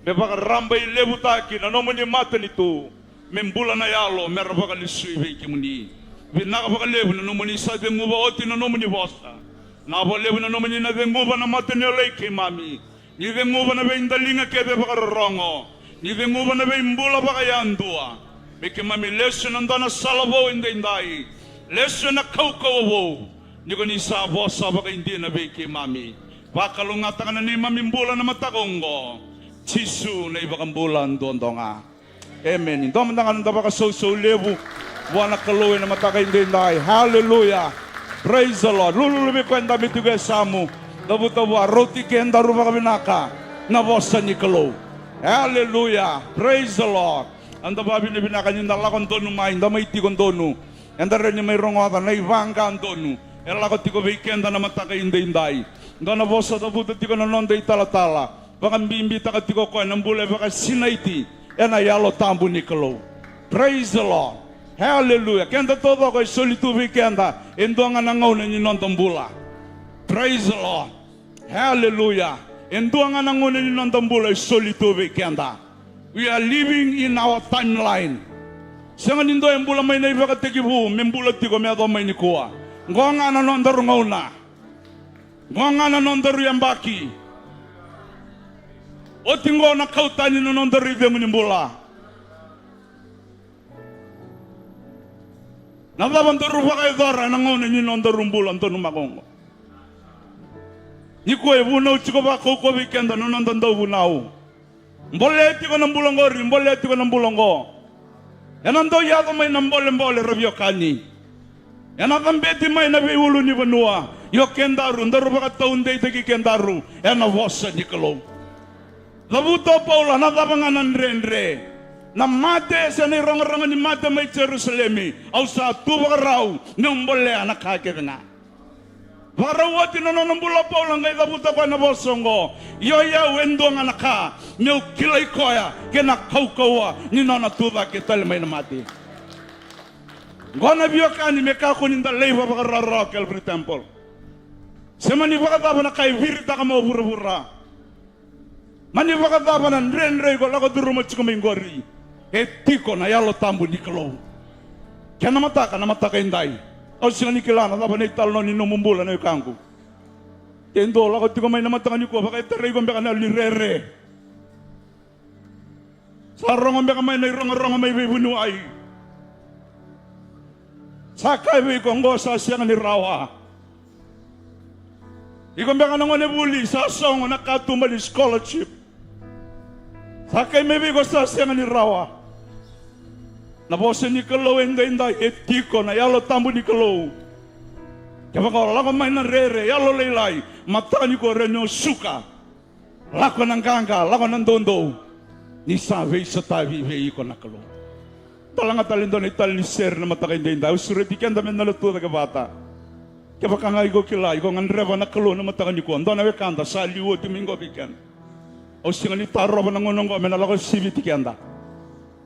me vakarabailevutaki na nomuni matanitu, me bula na yalo me ra vakalesui vei kemuni. Vinaka vakalevu na nomuni sa ceguva oti na nomuni vosa. Vinaka vakalevu na nomuni na ceguva na mata ni yalo i keimami. Ni ceguva na veidaliga kece vakarorogo. Ni ceguva na veibula vakayadua. Me keimami lesu ena dua na sala vou edaidai. Lesu ena kaukauwa vou. Ni ko ni sa vosa vakaidina vei keimami. Vakalougatataka na neimami bula na mataka oqo. Jisu na iVakabula duadua ga. Emeni. Dua mada ga na noda vakasausau levu vua na Kalou ena mataka edaidai. Haleluya. Praise the Lord. Lululu vei koya e dabe tiko e yasamu. Cavuta vua, rauti kedaru vakavinaka na vosa ni Kalou. Haleluya. Praise the Lord. Eda vakavinavinaka ni da lako donu mai, da mai tiko donu. Eda rawa ni mai rogoca na ivaqa donu e lako tiko vei keda na mataka edaidai. Dua na vosa cavuta tiko na noda italatala. Vakabibitaka tiko o koya na bula e vakasinaiti ena Yalo Tabu ni Kalou. Praise the Lord. Hallelujah. Keda taucoko e soli tu vei keda e dua ga na gauna ni noda bula. Praise the Lord. Hallelujah. E dua ga na gauna ni noda bula e soli tu vei keda. We are living in our timeline. Sega ni dua e bula mai na ivakatekivu me bula tiko me yaco mai nikua. Qo ga na nodaru gauna. Qo ga na nodaru yabaki. Oti qo na kau tani na nodaru icegu ni bula. Na cava daru vakayacora ena gauna ni nodaru bula donumaka oqo? Nikua e vunau tiko vakaukauwa vei keda na noda dauvunau. Bolea tiko na bula oqori, bolea tiko na bula oqo. Ena dau yaco mai na bolebole, ra veiwekani. Ena cabeti mai na veiulunivanua. Io, kedaru daru vakataudeitaki kedaru ena vosa ni Kalou. Cavuta o Paula, na cava ga na dredre, na mate se na irogorogo ni mate mai Jerusalemi, au sa tu vakarau meu bolea na ka kece ga. Vakarau oti na nona bula o Paula, qai cavuta koya na vosa oqo. Io, i au e dua ga na ka, meu kilai koya kei na kaukauwa ni nona tucake tale mai na mate. Qo na veiwekani, me kakua ni da laiva vakarawarawa Calvary Temple. Se mani vakacava na ka e viritaka mai o vuravura. Mani vakacava na dredre iko lako curuma tiko mai qori, e tiko na Yalo Tabu ni Kalou. Kena mataka, na mataka edai. Au sega ni kila na cava na italanoa ni nomu bula, na wekaqu. Ke dua lako tiko mai na mataka nikua, vakaitarai iko beka na yalo ni rere. Sa rogo beka mai na irogorogo mai veivuniwai. Sa kaya vei iko, oqo sa sega ni rawa. Iko beka na gonevuli, sa sogo na katuba ni scholarship. Sa kaya mai vei iko sa sega ni rawa. Na vosa ni Kalou edaidai e tiko, na Yalo Tabu ni Kalou. Kevaka o lako mai na rere, yalolailai, mataka nikua rawa ni o suka. Lako na qaqa, lako na doudou. Ni sa veisotavi vei iko na Kalou. Da laga tale e dua na italanoa ni sere na mataka edaidai. Au sureti keda me da na tucake vata. Kevaka ga iko kila, iko gadreva na Kalou na mataka nikua. Dua na wekada sa liu oti mai qo vei keda. Au sega ni tarova na gauna oqo me na lako siviti keda.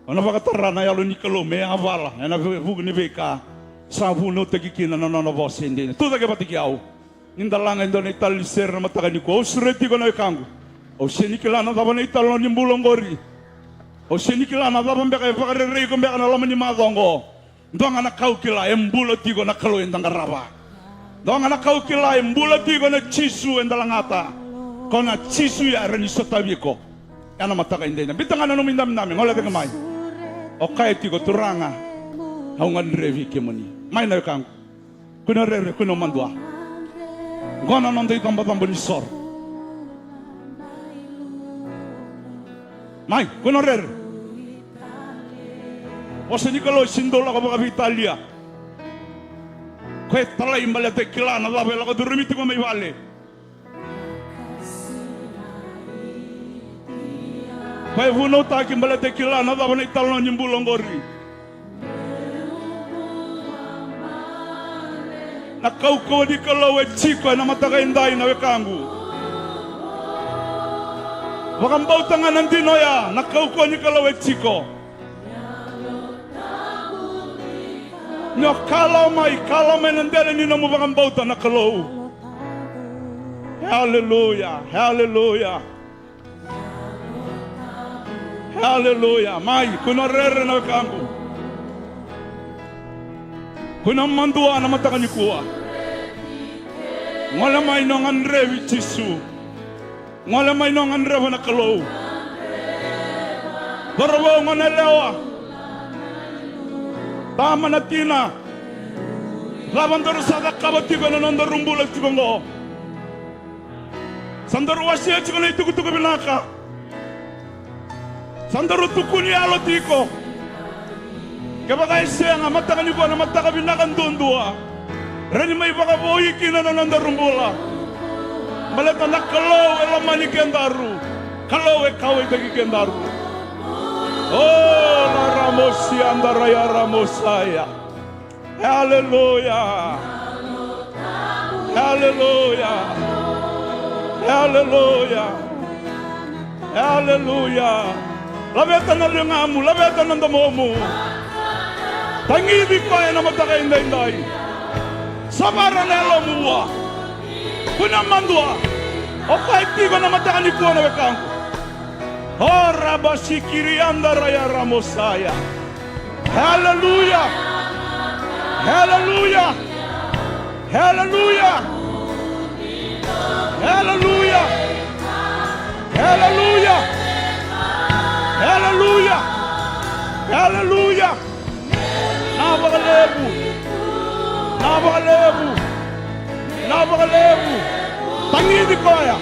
O na vakatara na Yalo ni Kalou me yavala ena ve-, vuku ni veika sa vunautaki kina na nona vosa edaidai. Tucake vata kei au. Ni da laga e dua na italanoa ni sere na mataka nikua. Au sureti iko na wekaqu. Au sega ni kila na cava na italanoa ni bula oqori. Au sega ni kila na cava beka e vakarerei iko beka na loma ni macawa oqo. Dua ga na ka au kila, e bula tiko na Kalou eda qarava. Dua ga na ka au kila, e bula tiko na Jisu eda lagata. Ko na Jisu ya e rawa ni sotavi iko ena mataka edaidai. Biuta ga na nomu idabedabe, gole cake mai. O kaya tiko, Turaga, au gadrevi kemuni. Mai na wekaqu. Kua ni o rere, kua ni o madua. Qo na noda icabocabo ni soro. Mai, kua ni o rere. Vosa ni Kalou e sega ni dau lako vakaveitalia. Koya e talai baleta e kila na cava e lako curumi tiko mai vale. Koya e vunautaki baleta e kila na cava na italanoa ni bula oqori. Na kaukauwa ni Kalou e tiko ena mataka edai na wekaqu. Vakabauta ga na dina oya, na kaukauwa ni Kalou e tiko. Ni o kalawa mai, kalawa mai na dela ni nomu vakabauta na Kalou. Haleluya, haleluya. Haleluya. Mai, kua ni o rere na wekaqu. Kua ni o madua na mataka nikua. Gole mai ni o gadrevi Jisu. Gole mai ni o gadreva na Kalou. Cauravou, goneyalewa, tama, na tina, cava daru sa cakava tiko ena nodaru bula tiko oqo? Sa daru wasea tiko na itukutuku vinaka. Sa daru tukuni yalo tiko. Kevaka e sega, mataka nikua na mataka vinaka duadua. Rawa ni mai vakavoui kina na nodaru bula. Baleta na Kalou e lomani kedaru. Kalou e kauwaitaki kedaru. O la ramosi andaraya ramosaya. Haleluya. Haleluya. Haleluya. Haleluya. Laveta na ligamu, laveta na domomu. Tagici koya ena mataka edaidai. Savara na yalomu vua. Kua ni o madua. O koya e tiko ena mataka nikua na wekaqu. O rabasikirianda raya ramosaya. Haleluya. Haleluya. Haleluya. Haleluya. Haleluya. Haleluya. Haleluya. Na vakalevu. Na vakalevu. Na vakalevu. Tagici koya.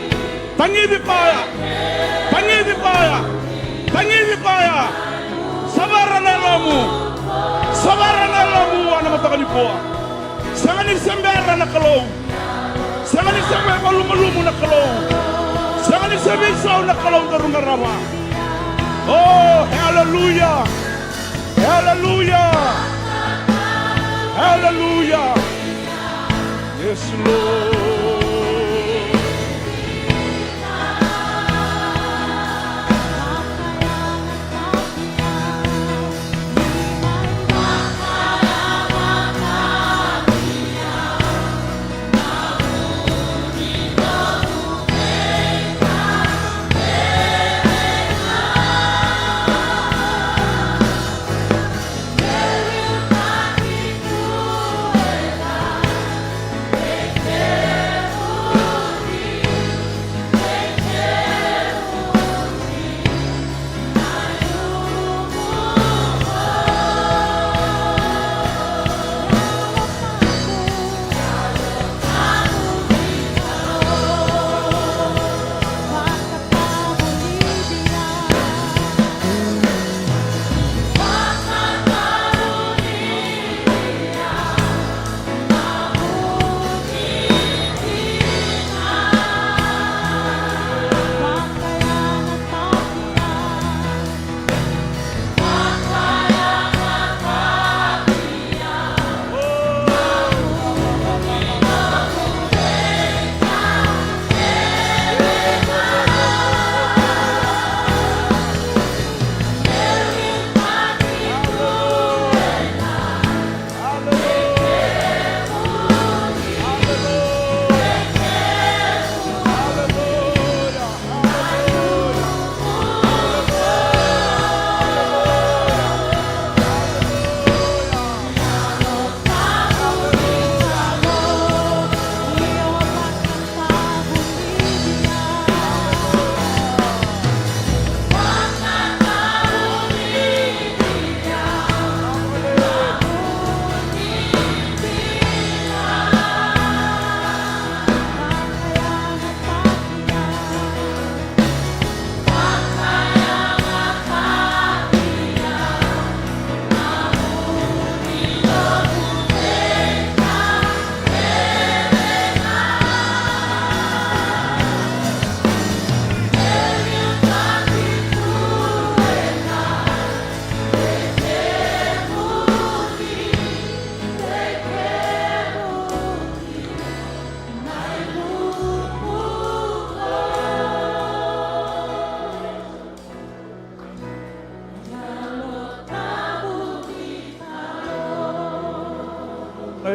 Tagici koya. Tagici koya. Tagici koya. Savara na yalomu. Savara na yalomu vua na mataka nikua. Sega ni se bera na Kalou. Sega ni se veivalumalumu na Kalou. Sega ni se veisau na Kalou daru qarava. Oh, haleluya. Haleluya. Haleluya. Yes, Lord.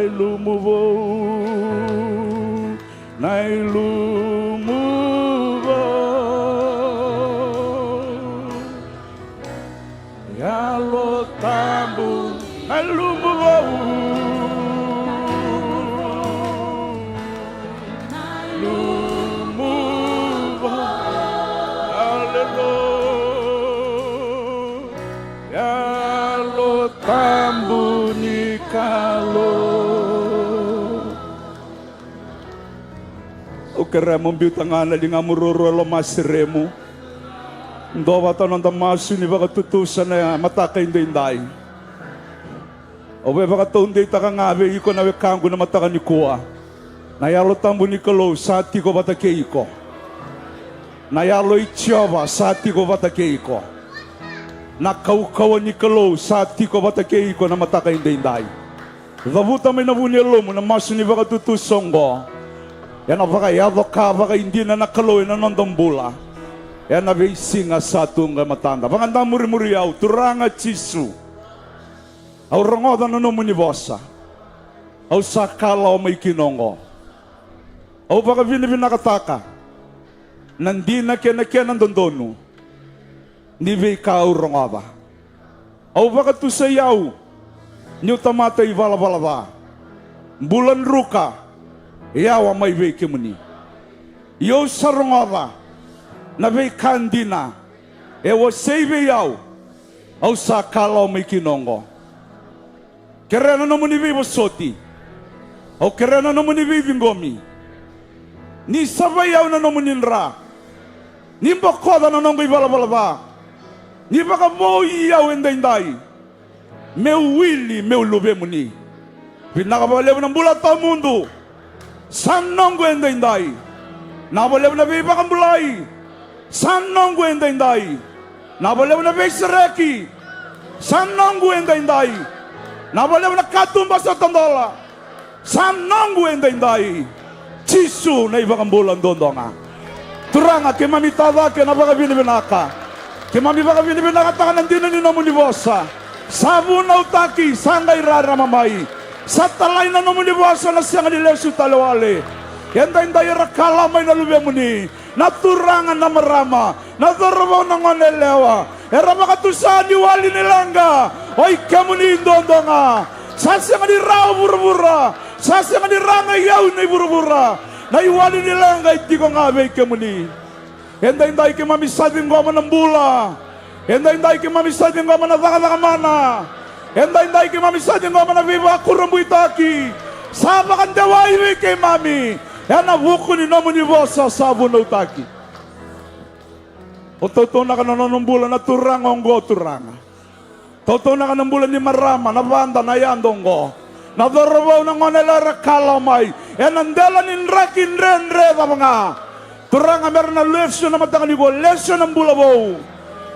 ilumu vou, na ilumu vou. Yalo Tabu, na ilumu vou. Na ilumu vou. Aleluya. Yalo Tabu ni Kalou. Au kerea mo biuta ga na ligamu ruarua e lomaseremu. Dua vata na noda masu ni vakatutusa na mataka edaidai. Au via vakataudeitaka ga vei iko na wekaqu na mataka nikua. Na Yalo Tabu ni Kalou sa tiko vata kei iko. Na Yalo i Jiova sa tiko vata kei iko. Na kaukauwa ni Kalou sa tiko vata kei iko na mataka edaidai. Cavuta mai na vu ni yalomu na masu ni vakatutusa oqo. Ena vakayaco ka vakaidina na Kalou ena noda bula ena veisiga sa tu qo e matada. Vakadamurimuri au, Turaga Jisu. Au rogoca na nomuni vosa. Au sa kalawa mai kina oqo. Au vakavinavinakataka na dina kei na kena dodonu ni veika au rogoca. Au vakatusai au niu tamata ivalavala ca, bula druka, yawa mai vei kemuni. Ia au sa rogoca na veika dina e wasei vei au. Au sa kalawa mai kina oqo. Kerea na nomuni veivosoti. Au kerea na nomuni veiciqomi. Ni savai au na nomuni dra. Ni bokoca na noqu ivalavala ca. Ni vakavoui au edaidai. Meu wili, meu luvemuni. Vinaka vakalevu na bula tawamudu. Sa noqu edaidai. Vinaka vakalevu na veivakabulai. Sa noqu edaidai. Vinaka vakalevu na veisereki. Sa noqu edaidai. Vinaka vakalevu na katuba sa tadola. Sa noqu edaidai. Jisu na iVakabula duadua ga. Turaga, keimami tacake na vakavinavinaka. Keimami vakavinavinakataka na dina ni nomuni vosa. Sa vunautaki, sa qai rarama mai. Sa talai na nomuni vosa, na sega ni lesu tale wale. Edaidai era kalawa mai na luvemuni, na turaga, na marama, na cauravou, na goneyalewa, era vakatusa ni wali ni leqa. O i kemuni duadua ga. Sa sega ni rawa vuravura. Sa sega ni rawa ga i au na i vuravura. Na i wali ni leqa e tiko ga vei kemuni. Edaidai keimami sa ciqoma na bula. Edaidai keimami sa ciqoma na cakacaka mana. Edaidai keimami sa ciqoma na veivakurabuitaki. Sa vakadewai vei keimami ena vuku ni nomuni vosa sa vunautaki. O tautaunaka na nona bula na turaga oqo, Turaga. Tautaunaka na bula ni marama, na vada, na yada oqo. Na cauravou, na goneyalewa era kalawa mai ena dela ni draki dredre cava ga. Turaga, mera na lesu na mataka nikua, lesu na bula vou.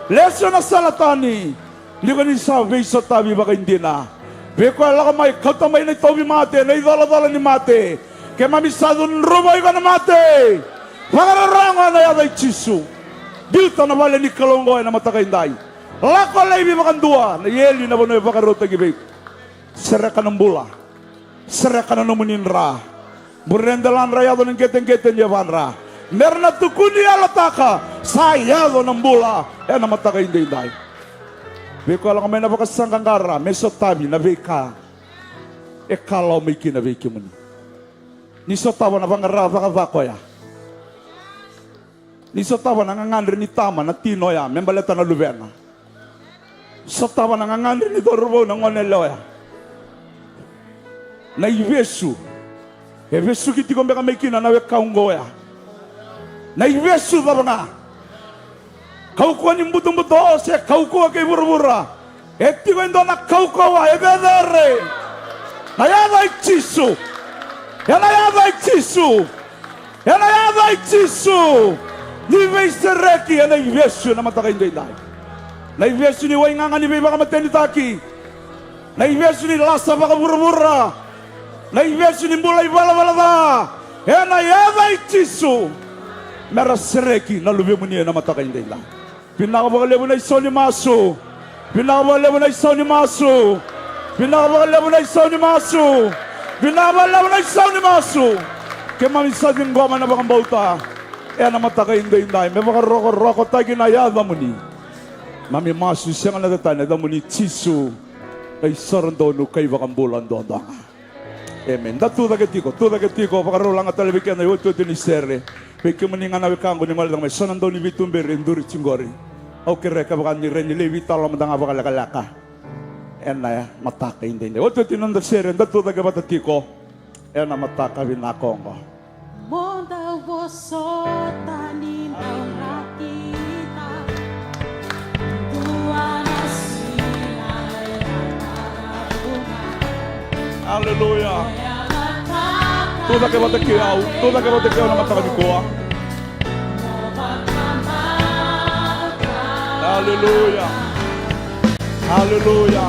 Lesu na sala tani. Ni ko ni sa veisotavi vakaidina. Vei koya lako mai, kauta mai na itauvimate, na icolacola ni mate. Keimami sa cudruva iko na mate. Vakarorogo ena yaca i Jisu. Biuta na vale ni Kalou oqo ena mataka edai. Lako laivi vakadua na eli na vanua e vakarautaki vei iko. Sereka na bula. Sereka na nomuni dra. Bure deladra, yaco na qeteqete ni yavadra. Mera na tukuni yalataka, sa yaco na bula ena mataka edaidai. Vei koya lako mai na vakasaqaqara me sotavi na veika e kalawa mai kina vei kemuni. Ni sotava na vaqara cakacaka oya. Ni sotava na gagadre ni tama, na tina oya me baleta na luvena. Sotava na gagadre ni cauravou, na goneyalewa oya. Na ivesu e vesuki tiko beka mai kina na wekaqu oya. Na ivesu cava ga. Kaukauwa ni butobuto se kaukauwa kei vuravura. E tiko e dua na kaukauwa e cecere. Na yaca i Jisu. Ena yaca i Jisu. Ena yaca i Jisu. Ni veisereki ena ivesu ena mataka edaidai. Na ivesu ni waigaga ni veivakamatenitaki. Na ivesu ni lasa vakavuravura. Na ivesu ni bula ivalavala ca. Ena yaca i Jisu. Mera sereki na luvemuni ena mataka edaidai. Vinaka vakalevu na isau ni masu. Vinaka vakalevu na isau ni masu. Vinaka vakalevu na isau ni masu. Vinaka vakalevu na isau ni masu. Keimami sa ciqoma na vakabauta ena mataka edaidai me vakarokorokotaki na yacamuni. Mami masu sega na tatane, yacamuni Jisu, na isoro donu kei vakabula duadua ga. Emeni. Da tu cake tiko, tu cake tiko, vakarau laga tale vei keda na iotioti ni sere. Vei kemuni ga na wekaqu ni gole cake mai, so na dau ni veituberi e duri tiko qori. Au kerea kevaka ni rawa ni lai veitalanoa mada ga vakalekaleka ena mataka edaidai. Otioti ni noda sere, da tu cake vata tiko ena mataka vinaka oqo. Mo dau vosota ni dau nakita. Dua na siga e na marau. Aleluya. Tu cake vata kei au, tu cake vata kei au na mataka nikua. Aleluya. Aleluya.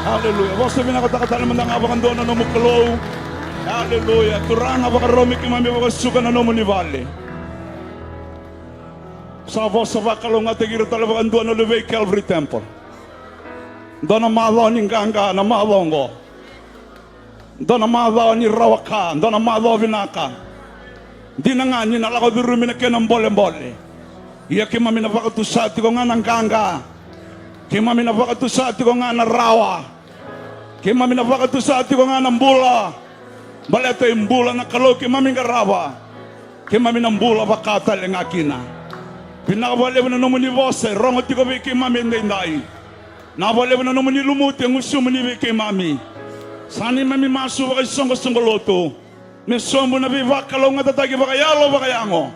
Aleluya. Vosa vinakataka tale mada ga vakadua na nomu Kalou. Aleluya. Turaga, vakarau me keimami vakasuka na nomuni vale. Sa vosa vakalougatataki ira tale vakadua na luvei Calvary Temple. Dua na macawa ni qaqa na macawa oqo. Dua na macawa ni rawa ka, dua na macawa vinaka. Dina ga ni na lako curumi na kena bolebole. Ia keimami na vakatusa tiko ga na qaqa. Keimami na vakatusa tiko ga na rawa. Keimami na vakatusa tiko ga na bula. Baleta e bula na Kalou keimami qarava. Keimami na bula vaka tale ga kina. Vinaka vakalevu na nomuni vosa e rogo tiko vei keimami edaidai. Vinaka vakalevu na nomuni lumuti e gusumuni vei keimami. Sa neimami masu vakaisoqosoqo lotu me sobu na veivakalougatataki vakayalo vakayago,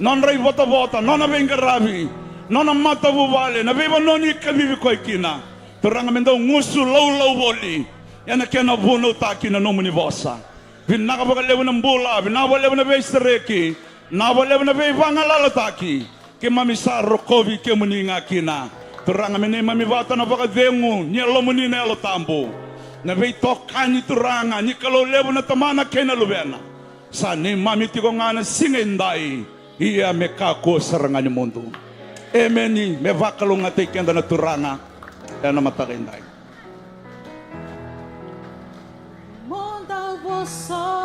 nodra ivotavota, nona veiqaravi, nona matavuvale, na veivanua ni kacivi koya kina. Turaga, me dau gusu laulau voli ena kena vunautaki na nomuni vosa. Vinaka vakalevu na bula, vinaka vakalevu na veisereki, vinaka vakalevu na veivagalalataki. Keimami sa rokovi kemuni ga kina. Turaga, me neimami vata na vakacegu ni Yalomuni na Yalo Tabu, na veitokani, Turaga, ni Kalou levu na Tamana kei na Luvena. Sa neimami tiko ga na siga edai, ia me kakua sara ga ni mudu. Emeni. Me vakalougatataki keda na Turaga ena mataka edai. Mo dau voso